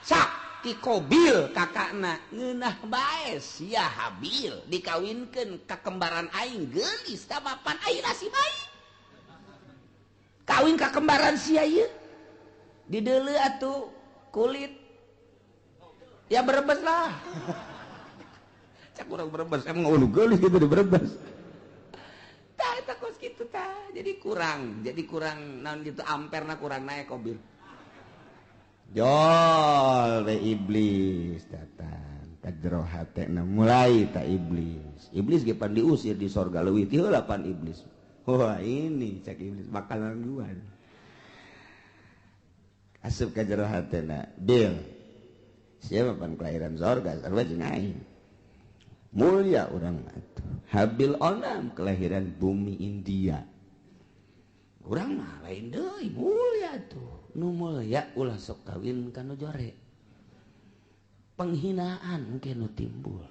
sak ti Kobil kakakna ngeunah bae sia Habil dikawinkeun ka kembaran aing geulis tah mapan aing nasib aing. Kawin ka kembaran sia ieu. Dideuleu atuh kulit. Ya berebes lah. Cak urang berebes emang ulu geulis gitu di berebes. Tah eta kos kitu tah. Jadi kurang naon gitu amperna kurang naik Kobil. Jol we iblis datang ka jero hatena mulai ta iblis. Iblis ge pan diusir di sorga leuwih ti heula pan iblis. Wah ini cak iblis makanan gua. Asup ka jero hatena, Bil. Siapa pan kelahiran sorga sarua jeung aing. Mulia urang atuh. Habil onam kelahiran bumi India. Urang mah lain deui mulia tuh. Nu mulia ulah sok kawin ka nu jore. Penghinaan engke nu timbul.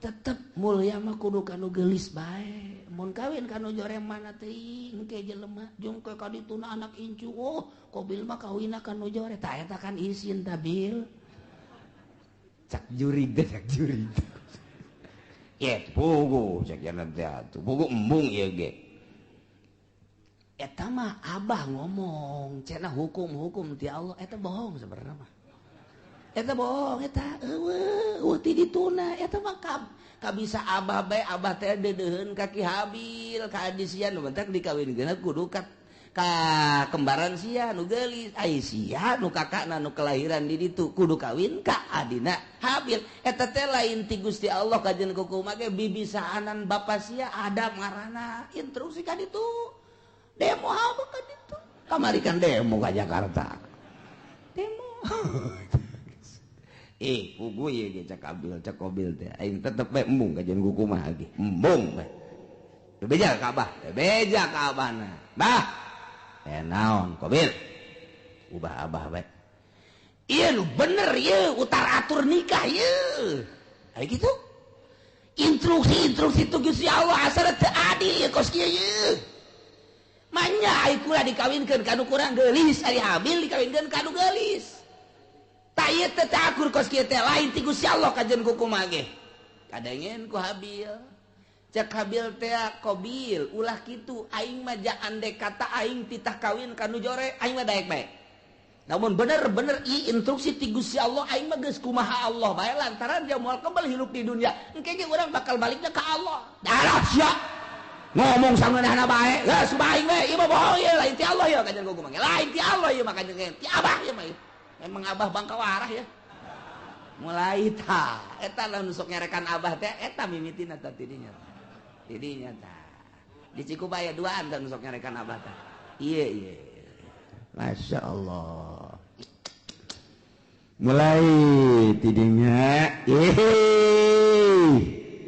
Tetep mulia mah kudu ka nu geulis bae. Mun kawin ka nu jore mana teuing engke jelema jeung ke ka dituna anak incu. Oh, Kobil mah kawinna ka nu jore. Tah eta kan isin ta Bil. Cak jurig teh cak jurig. Ye pugu cek jalan teh atuh. Pugu embung ieu ge. Eta mah abah ngomong cenah hukum-hukum ti Allah eta bohong sebenarnya mah. Eta bohong eta eueuh ti dituna eta mah kabisa abah bae abah teh deudeuheun ka Ki Habil ka adi sia nu bentak dikawinkeun kudu ka kembaran sia nu geulis ai sia nu kakakna nu kelahiran di ditu kudu kawin ka adina Habil. Eta teh lain ti Gusti Allah kajen kukumaha ge bibisaanan bapa sia Adam ngaranna instruksi ka ditu. Demo apa kan itu? Kamari kan demo ke Jakarta. Demo. Pugu ieu ge cak Abil, cak Kobil teh. Aing tetep bae embung kajian kukumaha ge. Embung bae. Teu beja ka Abah, teu beja ka Abahna. Bah. Naon Kobil? Ubah Abah bae. Ieu nu bener ieu utar atur nikah ieu. Aya kitu. Instruksi-instruksi tu Gusti Allah asal teu adil ya kos kieu ye. Manya ai kula dikawinkeun ka nu kurang geulis, ari Habil dikawinkeun ka nu geulis. Tah ieu teh teu akur kos kieu teh lain ti Gusti Allah kajen kukumaha ge. Kadengen ku Habil. Cek Habil teh Qabil ulah kitu aing mah ja andek kata aing titah kawin ka nu jore aing mah daek bae. Namun bener-bener i instruksi ti Gusti Allah aing mah geus kumaha Allah bae lantaran dia moal kebel hirup di dunia. Engke ge urang bakal balikna ka Allah. Darah sia. Ngomong sangeunahna bae. Geus aing we ieu mah bohong ieu lain ti Allah ieu kajen kumaha. Lain ti Allah ieu mah kajen ti abah ieu mah. Emang abah bangka warah ya. Mulai tah eta lah nu sok nyarekan abah teh eta mimitina tah tidinya. Tidinya tah. Di Cikubaya duaan tah nu sok nyarekan abah tah. Ieu ieu. Masya Allah. Mulai tidinya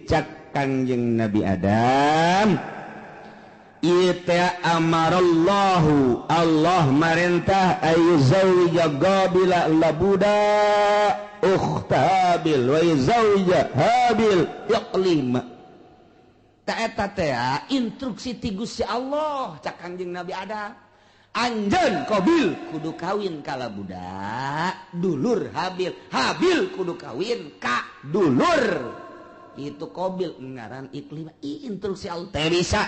cak Kangjeng Nabi Adam ieu teh amarallahu Allah marentah ayyuzawija qabila labuda ukhta Habil wa yuzawija Habil iqlima. Ta eta teh instruksi ti Gusti Allah cak Kangjeng Nabi Adam. Anjeun Qabil kudu kawin ka labuda dulur Habil, Habil kudu kawin ka dulur itu Qabil ngaran Iklimah. Instruksi Allah teh bisa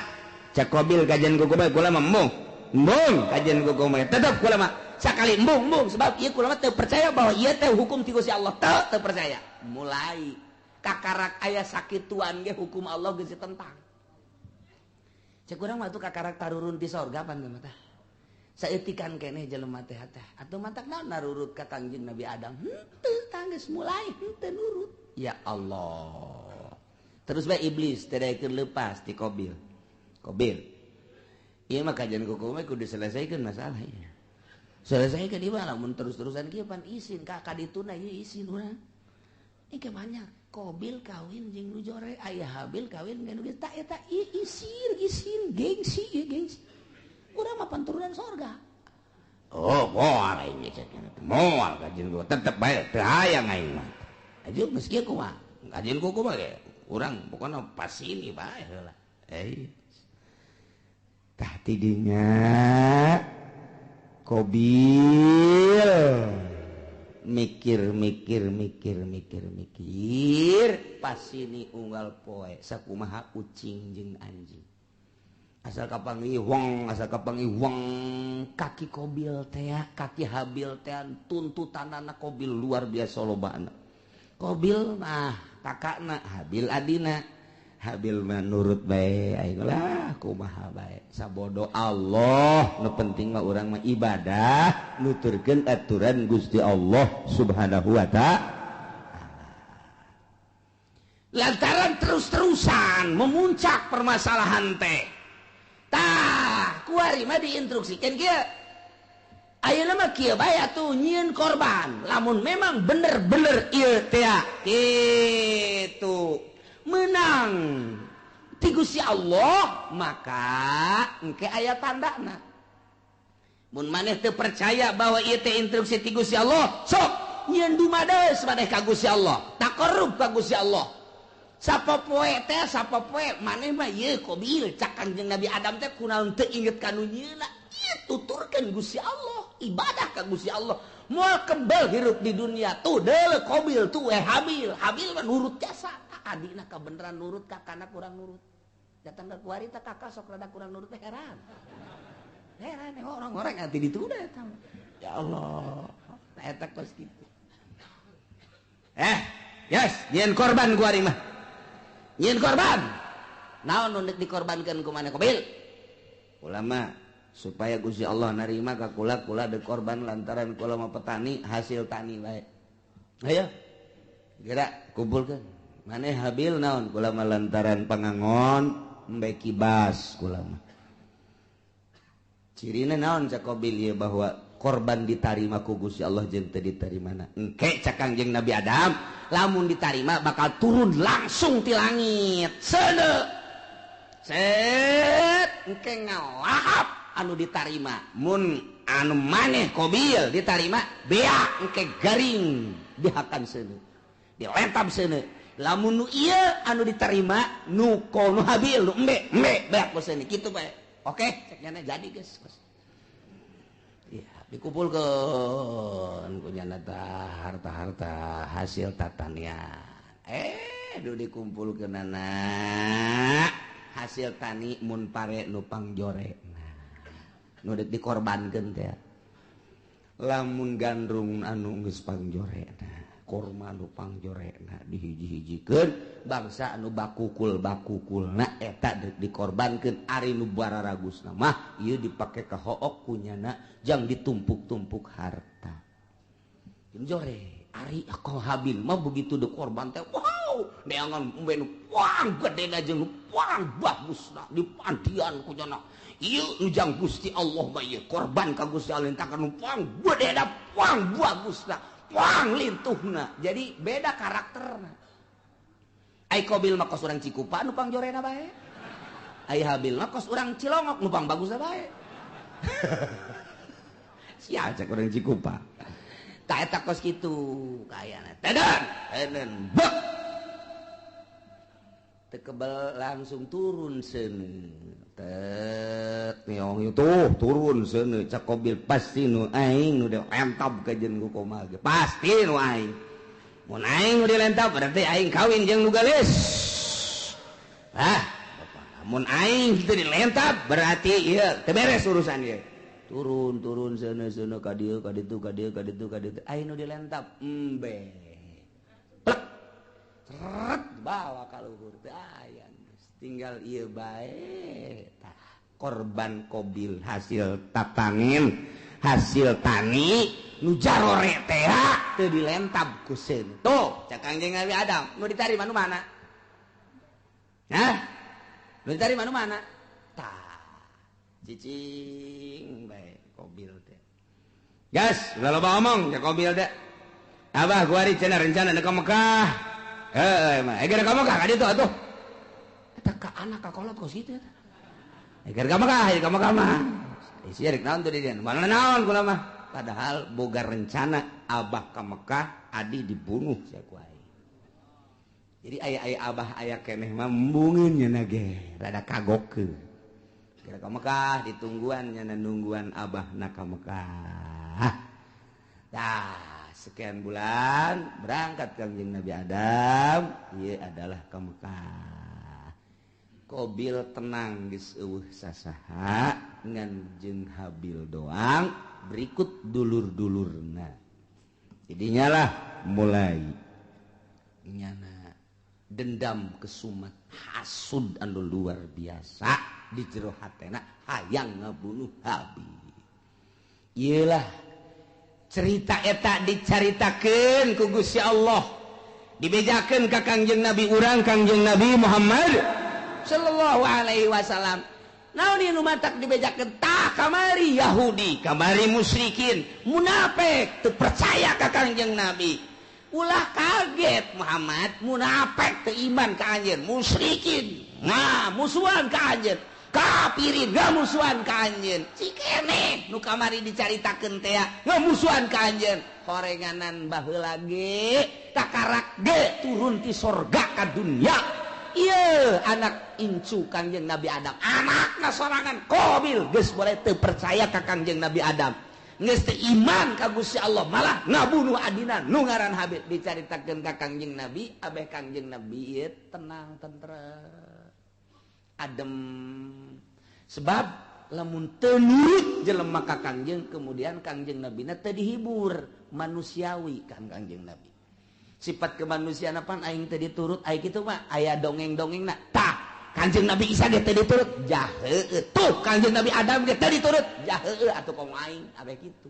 cak Qabil kajian kuku bae kula mah embung embung kajian kuku bae tetep kula mah sakali embung embung sebab ieu kula mah teu percaya bahwa ieu teh hukum ti Gusti Allah teu teu percaya. Mulai kakarak aya sakituan ge hukum Allah geus ditentang. Cek urang mah tuh kakarak tarurun ti sorga pan teh mah tah. Saeutikan keneh jelema teh teh atuh matak naon narurut ka Kangjeng Nabi Adam henteu tanggeus mulai henteu nurut. Ya Allah. Terus bae iblis teh daekeun leupas ti Qabil. Qabil ieu mah kajian kuku mah kudu diselesaikan masalah ieu. Selesaikan ieu mah lamun terus-terusan kieu pan isin ka kadituna ieu isin urang. Ini banyak Qabil kawin jeung nu jore aya Habil kawin jeung nu geus tah eta isin isin gengsi ieu gengsi. Urang mah turunan sorga. Oh, moal aing cek. Moal kajian gua tetep bae teu hayang aing mah. Aju geus kieu kumaha? Kajian kuku mah ge urang pokona pas ini bae heula. Tah tidinya Qabil mikir mikir mikir mikir mikir pas ini unggal poe sakumaha ucing jeung anjing. Asal kapanggih wong, asal kapanggih wong kaki Qabil teh, kaki Habil teh tuntutanana Qabil luar biasa lobana. Qabil mah kakakna, Habil adina. Habil mah nurut bae aing lah kumaha bae. Sabodo Allah, nu penting mah urang mah ibadah, nuturkeun aturan Gusti Allah Subhanahu wa ta'ala. Lantaran terus-terusan memuncak permasalahan teh. Tah, kuari mah diinstruksikan kieu. Ayeuna mah kieu bae atuh nyieun korban. Lamun memang bener-bener ieu teh kitu menang ti Gusti Allah, maka engke aya tandana. Mun maneh teu percaya bahwa ieu teh instruksi ti Gusti Allah, sok nyieun dumades maneh ka Gusti Allah, taqarrub ka Gusti Allah. Sapopoe teh sapopoe maneh mah ieu Qabil cak Kangjeng Nabi Adam teh kunaon teu inget ka nu nyieuna. Ieu tuturkeun Gusti Allah, ibadah ka Gusti Allah. Moal kebel hirup di dunia tuh deuleu Qabil tuh Habil. Habil mah nurut jasa. Adina kabeneran nurut kakana kurang nurut. Datang ke kuari teh kakak sok rada kurang nurut teh heran. Heran orang-orang nanti ditunda eta. Ya Allah, eta kos kitu. Yes, nyieun korban kuari mah. Nyieun korban. Naon nu deuk dikorbankeun ku maneh Qabil? Ulama supaya Gusti Allah narima ka kula kula deuk korban lantaran kula mah petani hasil tani bae. Ayo. Geura kumpulkeun. Maneh Habil naon kula mah lantaran pangangon embe kibas kula mah. Cirina naon cak Qabil ieu bahwa korban ditarima ku Gusti Allah jeung teu ditarimana. Engke cak Kangjeng Nabi Adam lamun ditarima bakal turun langsung ti langit. Seuneu. Set engke ngalahap anu ditarima. Mun anu maneh Qabil ditarima beak engke garing dihakan seuneu. Dilentam seuneu. Lamun nu ieu anu diterima nu nu Habil nu embe embe beak ku seuneu kitu bae. Oke, cek nyana jadi geus. Ya, dikumpulkeun ku nyana harta-harta hasil tatanian. Duh dikumpulkeunana hasil tani mun pare nu pangjore. Nah, nu deuk dikorbankeun teh. Lamun gandrung anu geus pangjorena, korma nu pangjorena dihiji-hijikeun bangsa anu bakukul-bakukulna eta deuk dikorbankeun. Ari nu bararagusna mah ieu dipake ka hook kunyana jang ditumpuk-tumpuk harta. Jore ari ako Habil mah begitu dikorban teh wow neangan embe nu puang gedena jeung nu puang bagusna dipandian kunyana. Ieu nu jang Gusti Allah mah ieu korban ka Gusti Allah takan nu puang gedena puang bagusna puang lintuhna. Jadi beda karakterna. Ai Qabil mah kos urang Cikupa nu pangjorena bae. Ai Habil mah kos urang Cilongok nu pang bagusna bae. Sia cek urang Cikupa. Ta eta kos kitu kayana. Teden, teden bek. Teu kebel langsung turun seuneu. Tet niong tuh turun seuneu cak Qabil pasti nu aing nu dilentab ka jeung ku komal ge. Pasti nu aing. Mun aing nu dilentab berarti aing kawin jeung nu geulis. Ah, mun aing teu dilentab berarti ieu teu beres urusan ieu. Turun turun seuneu seuneu ka dieu ka ditu ka dieu ka ditu ka ditu aing nu dilentab embe. Plek. Seret bawa ka luhur teu aya. Tinggal ieu bae tah korban Qabil hasil tatanin hasil tani nu jarore teh teu dilentab ku seun. Tuh cak Kangjeng Nabi Adam nu ditarima nu mana? Hah? Nu ditarima nu mana? Tah cicing bae Qabil teh. Gas ulah loba omong cak Qabil teh. Abah kuari cenah rencana ka Mekah. Heuh mah geura ka Mekah ka ditu atuh. Eta ka anak ka kolot kos kitu eta. Eger ka Mekah, ka Mekah mah. Isi rek naon tuh di dieu? Mana naon kula mah. Padahal boga rencana abah ka Mekah, adi dibunuh sia ku aing. Jadi aya-aya abah aya keneh mah embungeun nya ge, rada kagokeun. Geura ka Mekah ditungguan nya nungguan abahna ka Mekah. Tah, sekian bulan berangkat Kangjeng Nabi Adam, ieu adalah ka Mekah. Qabil tenang geus eueuh sasaha ngan jeung Habil doang berikut dulur-dulurna. Jadinya lah mulai nyana dendam kesumat hasud anu luar biasa di jero hatena hayang ngabunuh Habil. Ieulah cerita eta dicaritakeun ku Gusti Allah, dibejakeun ka Kangjeng Nabi urang Kangjeng Nabi Muhammad sallallahu alaihi wasallam. Naon ieu nu matak dibejakeun tah kamari Yahudi, kamari musyrikin, munafik teu percaya ka Kangjeng Nabi. Ulah kaget Muhammad, munafik teu iman ka anjeun, musyrikin nah musuhan ka anjeun, kafirin ngamusuhan ka anjeun. Cikene nu kamari dicaritakeun teh ngamusuhan ka anjeun. Horenganan baheula ge takarak ge turun ti sorga ka dunya. Iya anak incu Kangjeng Nabi Adam, anakna sorangan Qabil geus boleh teu percaya ka Kangjeng Nabi Adam, geus teu iman ka Gusti Allah, malah ngabunuh adina nu ngaran Habil. Dicaritakeun ka Kangjeng Nabi, abeh Kangjeng Nabi ieu tenang tentrem adem. Sebab lamun teu nurut jelema ka Kangjeng, kemudian Kangjeng Nabina teu dihibur manusiawi kan Kangjeng Nabi. Sifat kemanusiaan apaan aing teu diturut aing kitu mah aya dongeng-dongengna. Tah Kangjeng Nabi Isa ge teu diturut jah heueuh. Tuh Kangjeng Nabi Adam ge teu diturut jah heueuh atuh komo aing abeh kitu.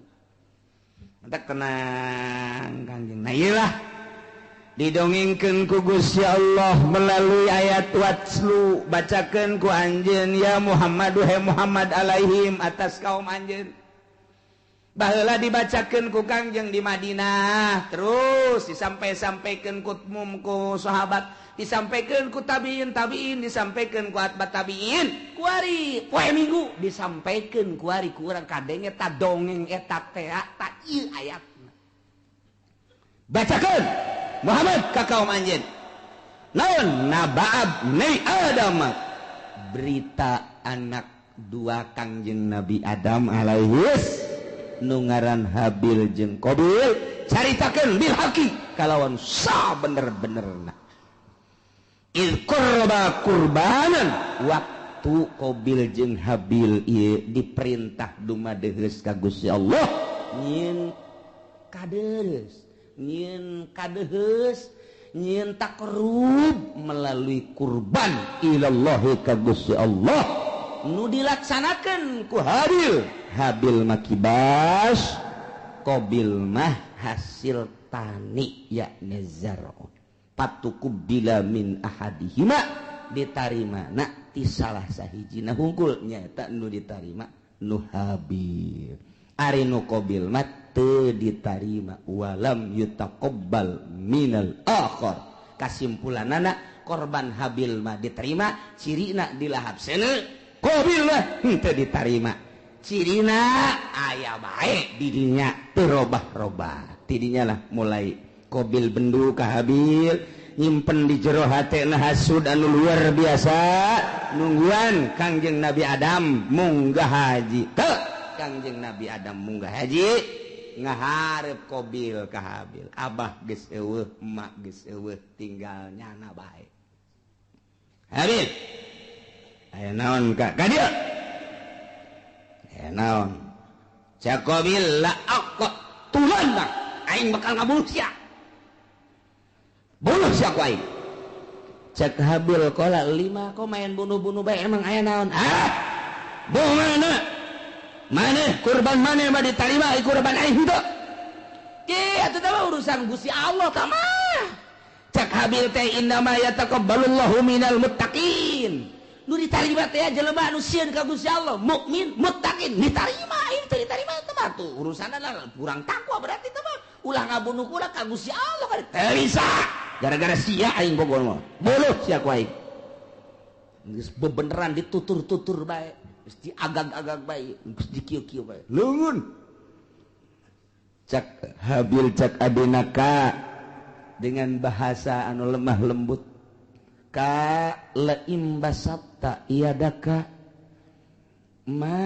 Mantak tenang Kangjeng. Nah ieu lah didongengkeun ku Gusti Allah melalui ayat watslu, bacakeun ku anjeun ya Muhammad he Muhammad alaihim atas kaum anjeun. Baheula dibacakeun ku Kangjeng di Madinah, terus disampai-sampaikeun ku mum ku sahabat, disampaikeun ku tabiin tabiin, disampaikeun ku atba tabiin, kuari poe Minggu disampaikeun kuari ku urang kadenge ta dongeng eta teh ta ieu ayatna. Bacakeun Muhammad ka kaum anjeun. Naon nabaab nei Adam, berita anak dua Kangjeng Nabi Adam alaihis nu ngaran Habil jeung Qabil, caritakeun bil haqi kalawan sabener-benerna. Il qurba kurbanan, waktu Qabil jeung Habil ieu diperintah dumadeheus ka Gusti Allah nyieun kadeus, nyieun kadeheus, nyieun takrub melalui kurban ilallahi ka Gusti Allah nu dilaksanakeun ku Habil. Habil mah kibas, Qabil mah hasil tani yakni zar'un. Patuqubila min ahadihima, ditarima na ti salah sahijina hungkul nyaeta nu ditarima nu Habil. Ari nu Qabil mah teu ditarima, walam yutaqabbal minal akhar. Kasimpulanana korban Habil mah diterima, cirina dilahap seuneu, Qabil mah henteu ditarima, cirina aya bae di dinya teu robah-robah. Tidinya lah mulai Qabil bendu ka Habil, nyimpen di jero hatena hasud anu luar biasa, nungguan Kangjeng Nabi Adam munggah haji. Teu Kangjeng Nabi Adam munggah haji ngaharep Qabil ka Habil, abah geus eueuh, emak geus eueuh, tinggal nyana bae. Habil, aya naon ka ka dieu? Aya naon? Cak Qabil, la aqtulanna, aing bakal ngabunuh sia. Bunuh sia ku aing. Cak Habil, qala lima, kok main bunuh-bunuh bae, emang aya naon? Ah, bunuh mana? Maneh kurban maneh mah ditarima, kurban aing henteu. Ki atuh teh urusan Gusti Allah tah mah. Cak Habil teh innama yataqabbalullahu minal muttaqin. Nu ditarima teh jelema anu sieun ka Gusti Allah, mukmin, muttaqin, ditarima. Aing teu ditarima teh mah tuh urusanna kurang takwa berarti teh mah. Ulah ngabunuh kula ka Gusti Allah kan teu bisa. Gara-gara sia aing bogor mah. Buluh sia ku aing. Geus bebeneran ditutur-tutur bae, geus diagag-agag bae, geus dikieu-kieu bae. Leungeun. Cak Habil cak adina ka dengan bahasa anu lemah lembut. Ka laim basatta iadaka ma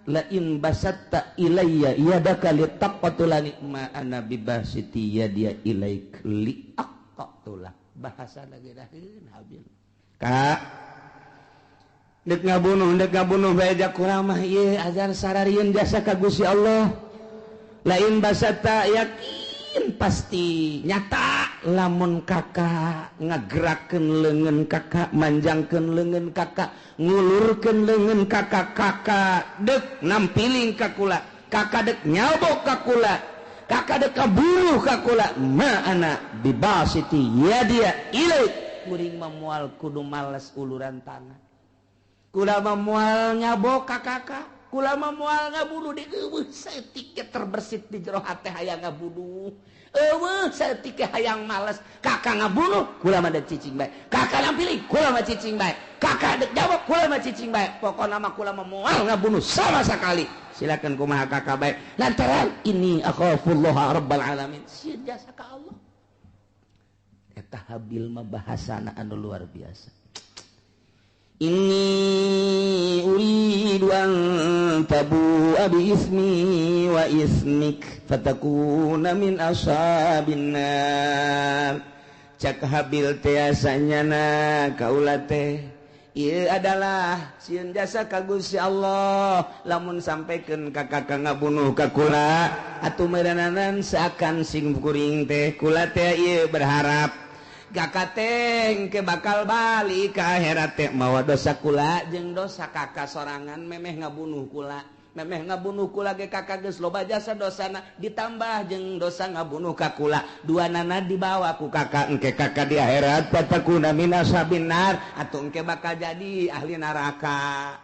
lain basatta ilayya iadaka litaqtulani ma ana bibasiti yadia ilaik liaqtula. Bahasa lagi daheun Habil. Ka dek ngabunuh bae jak kurang mah ieu azan sararieun jasa ka Gusti Allah. Lain basatta yakin pasti nyata lamun kakak ngagerakeun leungeun kakak, manjangkeun leungeun kakak, ngulurkeun leungeun kakak, kakak dek nampiling ka kula, kakak dek nyabok ka kula, kakak dek kaburuh ka kula, ma ana bibasiti yadia ilaik. Kuring mah moal kudu males uluran tangan, kula mah moal nyabok ka kakak, kula mah moal ngabunuh di eueuh saeutik terbersit di jero hate hayang ngabunuh. Eueuh saeutik hayang males, kakak ngabunuh kula mah dek cicing bae, kakak nampiling kula mah cicing bae, kakak dek jawab kula mah cicing bae, pokona mah kula mah moal ngabunuh sama sekali. Silakan kumaha kakak bae, lantaran ini akhafullaha rabbal alamin, sieun jasa ka Allah. Eta Habil mah bahasana anu luar biasa. Inni uridu an tabu'a bi ismi wa ismik fatakuna min ashabin nar. Cak Habil teh asanyana kaula teh ieu adalah sieun jasa ka Gusti Allah, lamun sampaikan ka kakak ngabunuh ka kula atuh meureunanan seakan sing kuring teh kula teh ieu berharap kakak teh ke bakal balik ka akhirat teh mawa dosa kula jeung dosa kakak sorangan, memeh ngabunuh kula, memeh ngabunuh kula ge kakak geus loba jasa dosana ditambah jeung dosa ngabunuh ka kula, dua nana dibawa ku kakak, engke kakak di akhirat fatakuna min ashabin nar atuh engke bakal jadi ahli neraka.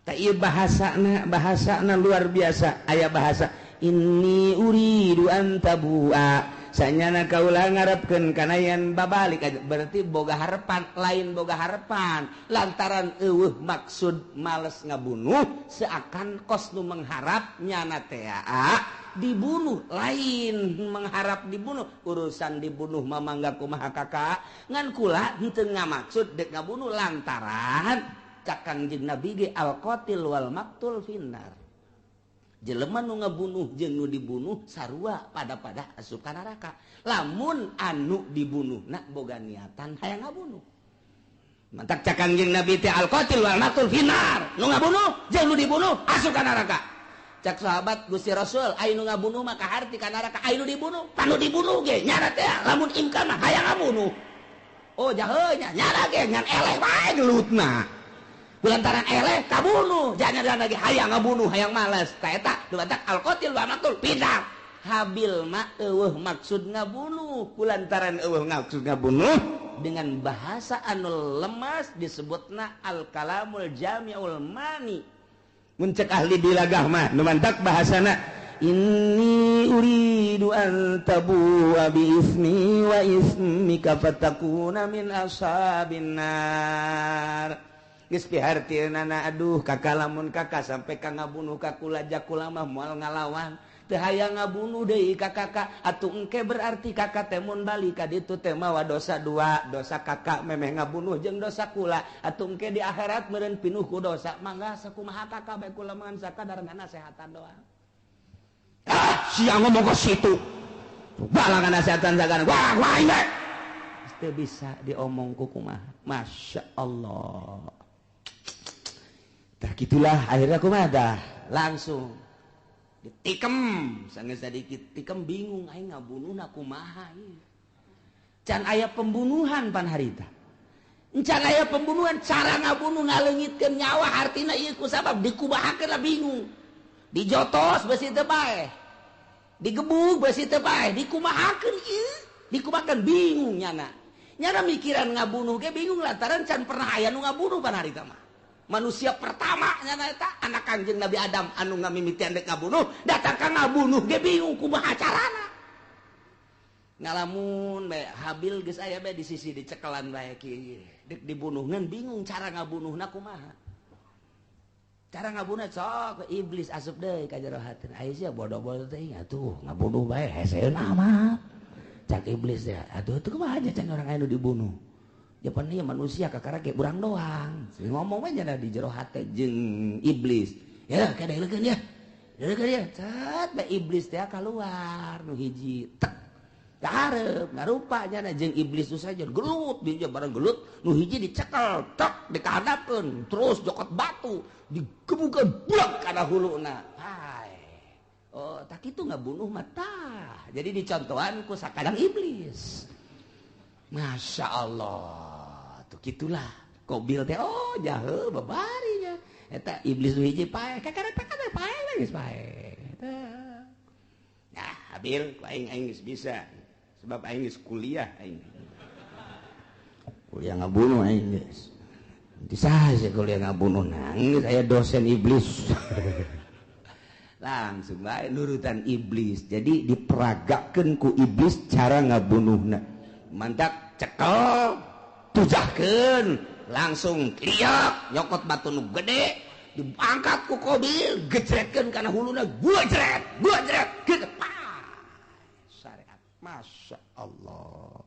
Tah ieu bahasana, bahasana luar biasa. Aya bahasa inni uridu an tabua, Sanyana kaula ngarepkeun kana yen babalik, berarti boga harapan, lain boga harapan lantaran eueuh maksud males ngabunuh, seakan kos nu mengharap nyana teh dibunuh, lain mengharap dibunuh. Urusan dibunuh mamangga kumaha kakak, ngan kula henteu ngamaksud dek ngabunuh lantaran cak Kangjeng Nabi ge al qatil wal maqtul finnar. Jelema nu ngabunuh jeung nu dibunuh sarua pada-pada asup ka neraka. Lamun anu dibunuh na boga niatan hayang ngabunuh. Mantak cak Kangjeng Nabi teh al qatil wal maqtul finnar. Nu ngabunuh jeung nu dibunuh asup ka neraka. Cak sahabat Gusti Rasul, aya nu ngabunuh mah kaharti ka neraka, aya nu dibunuh, panu dibunuh ge nyana teh lamun imkan mah hayang ngabunuh. Oh jahe nya nyana ge ngan eleh bae gelutna. Lantaran eleh kabunuh, jangan lagi hayang ngabunuh, hayang males. Ta eta dumantak al qatil wa maqtul pindah. Habil mah eueuh maksud ngabunuh, kulantaran eueuh maksud ngabunuh dengan bahasa anu lemas disebutna al kalamul jami'ul mani. Mun cek ahli bilagah mah dumantak bahasana inni uridu an tabu'a bi ismi wa ismika fatakuna min ashabin nar. Geus pihartieunana aduh kakak lamun kakak sampai ka ngabunuh ka kula jakula mah moal ngalawan teu hayang ngabunuh deui ka kakak atuh engke berarti kakak teh mun balik ka ditu teh mawa dosa dua, dosa kakak memeh ngabunuh jeung dosa kula, atuh engke di akhirat meureun pinuh ku dosa. Mangga sakumaha kakak bae kula mah sakadar ngasehatan doang. Ah sia ngomong ke situ balangan nasehatan sagana wah wah ini teu bisa diomong ku kumaha. Masya Allah. Tah gitulah akhirnya kumaha dah langsung ditikem sangeus sadikit tikem bingung aing ngabunuhna kumaha ieu. Can aya pembunuhan pan harita. Can aya pembunuhan cara ngabunuh ngaleungitkeun nyawa hartina ieu ku sabab dikumahakeun lah bingung. Dijotos beusi teu paeh. Digebug beusi teu paeh, dikumahakeun ieu, dikumahakeun bingung nyana. Nyana mikiran ngabunuh ge bingung lantaran can pernah aya nu ngabunuh pan harita mah. Manusia pertama nyana eta anak Kangjeng Nabi Adam anu ngamimitian dek ngabunuh, datang ka ngabunuh ge bingung kumaha carana. Ngalamun bae Habil geus aya bae di sisi dicekelan bae kieu. Dek dibunuh ngan bingung cara ngabunuhna kumaha. Cara ngabunuh sok iblis asup deui ka jero hatina. Aya sia bodoh-bodoh teh atuh ngabunuh bae heseun amat. Cak iblis teh atuh teu kumaha aja can orang aya nu dibunuh. Japan ieu manusia kakara ge urang doang. Ngomong we nya di jero hate jeung iblis. Ya kadeulekeun ya. Deulekeun ya. Cet bae iblis teh kaluar nu hiji. Tek. Kahareup ngarupa nya jeung iblis nu saja gelut dia bareng gelut nu hiji dicekel tek dikahadapkeun terus jokot batu digebukeun buak kana huluna. Hai. Oh, tak kitu ngabunuh mah tah. Jadi dicontohan ku sakadang iblis. Masya Allah, tuh gitulah. Kobil teh, oh jahe babarinya. Eta iblis nu hiji paeh, kakara kakara paeh geus paeh. Nah, Habil, ku aing aing geus bisa. Sebab aing geus kuliah aing. Kuliah ngabunuh aing geus. Bisa sih kuliah ngabunuh nangis aya dosen iblis. Langsung bae nurutan iblis. Jadi diperagakeun ku iblis cara ngabunuhna. Mantak cekel tujahkeun langsung liak nyokot batu nu gede diangkat ku Kobil gejretkeun kana huluna gua jret gitu syariat. Masya Allah,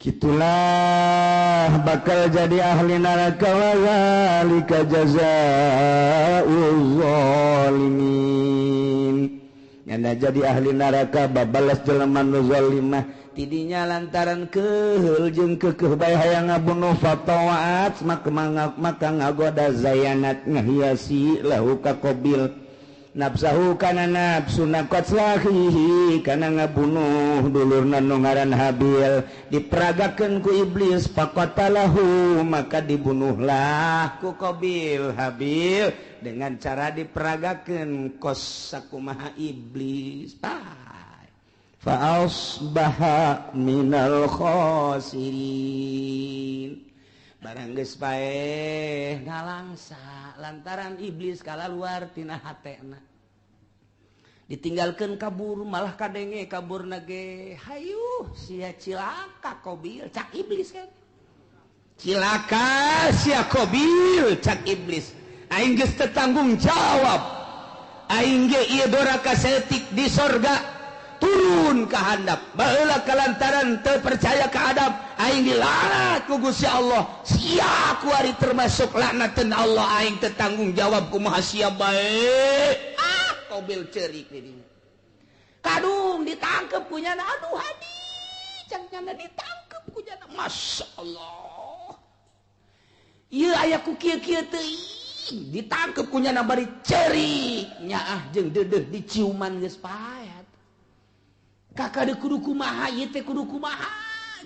gitulah bakal jadi ahli neraka wa zalika jazaa'uz zalimin. Nyana jadi ahli neraka babalas jelema nu zalimah tidinya lantaran keheul jeung keukeuh bae hayang ngabunuh fatawaat maka ngagoda zayanat ngahiasi lahu ka Qabil nafsahu kana nafsuna qatlahihi kana ngabunuh dulurna nu ngaran Habil diperagakeun ku iblis faqatalahu maka dibunuhlah ku Qabil Habil dengan cara diperagakeun kos sakumaha iblis. Fa asbaha minal khasirin. Barang geus paeh ngalangsa lantaran iblis kalaluar tina hatena. Ditinggalkan kabur, malah kadenge kabur nage, hayu sia cilaka Kobil, cak iblis kan. Cilaka sia Kobil, cak iblis. Aing geus teu tanggung jawab. Aing ge ieu doraka saeutik di sorga turun ka handap. Baheula kalantaran teu percaya ka Adam, aing dilaknat ku Gusti Allah. Sia kuari termasuk laknateun Allah, aing teu tanggung jawab kumaha sia bae. Ah, Kobil cerik di dinya. Kadung ditangkep ku nyana, aduh hadi, cang nyana ditangkep ku nyana. Masya Allah. Ieu aya ku kieu-kieu teuing, ditangkep ku nyana bari cerik, nyaah jeung deudeuh diciuman geus paet. Kakak de kudu kumaha ieu teh, kudu kumaha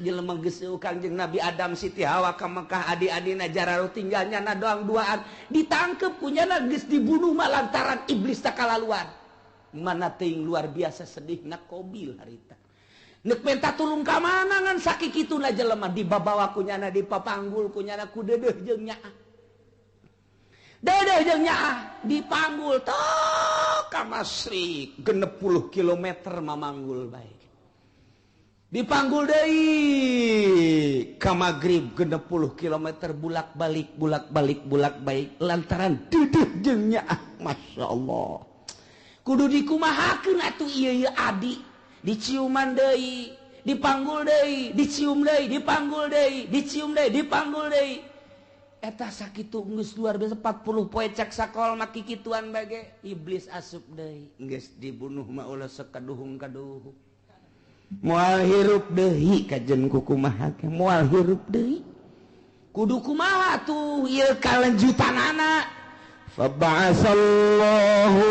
jelema geus Kangjeng Nabi Adam, Siti Hawa ka Mekah, adi-adina jararo tinggal nyana doang duaan, ditangkep ku nyana geus dibunuh mah lantaran iblis takalaluan. Mana teuing luar biasa sedihna Kobil harita. Nek minta tulung ka mana ngan sakikituna jelema dibabawa ku nyana, dipapanggul ku nyana ku deudeuh jeung nyaah. Deudeuh jeung nyaah dipanggul tok ka Masrik 60 kilometer mamanggul bae. Dipanggul deui ka Magrib 60 kilometer bulak-balik bulak-balik bulak-balik lantaran deudeuh jeung nyaah. Masya Allah. Kudu dikumahakeun atuh ieu ieu adi, diciuman deui, dipanggul deui, dicium deui, dipanggul deui, dicium deui, dipanggul deui. Eta sakitu geus luar biasa 40 poe cak sakol mah kikituan bage iblis asup deui, geus dibunuh mah ulah sekaduhung-kaduhung. Moal hirup deui kajen ku kumaha ge moal hirup deui. Kudu kumaha tuh ieu kalanjutanana. Faba'asallahu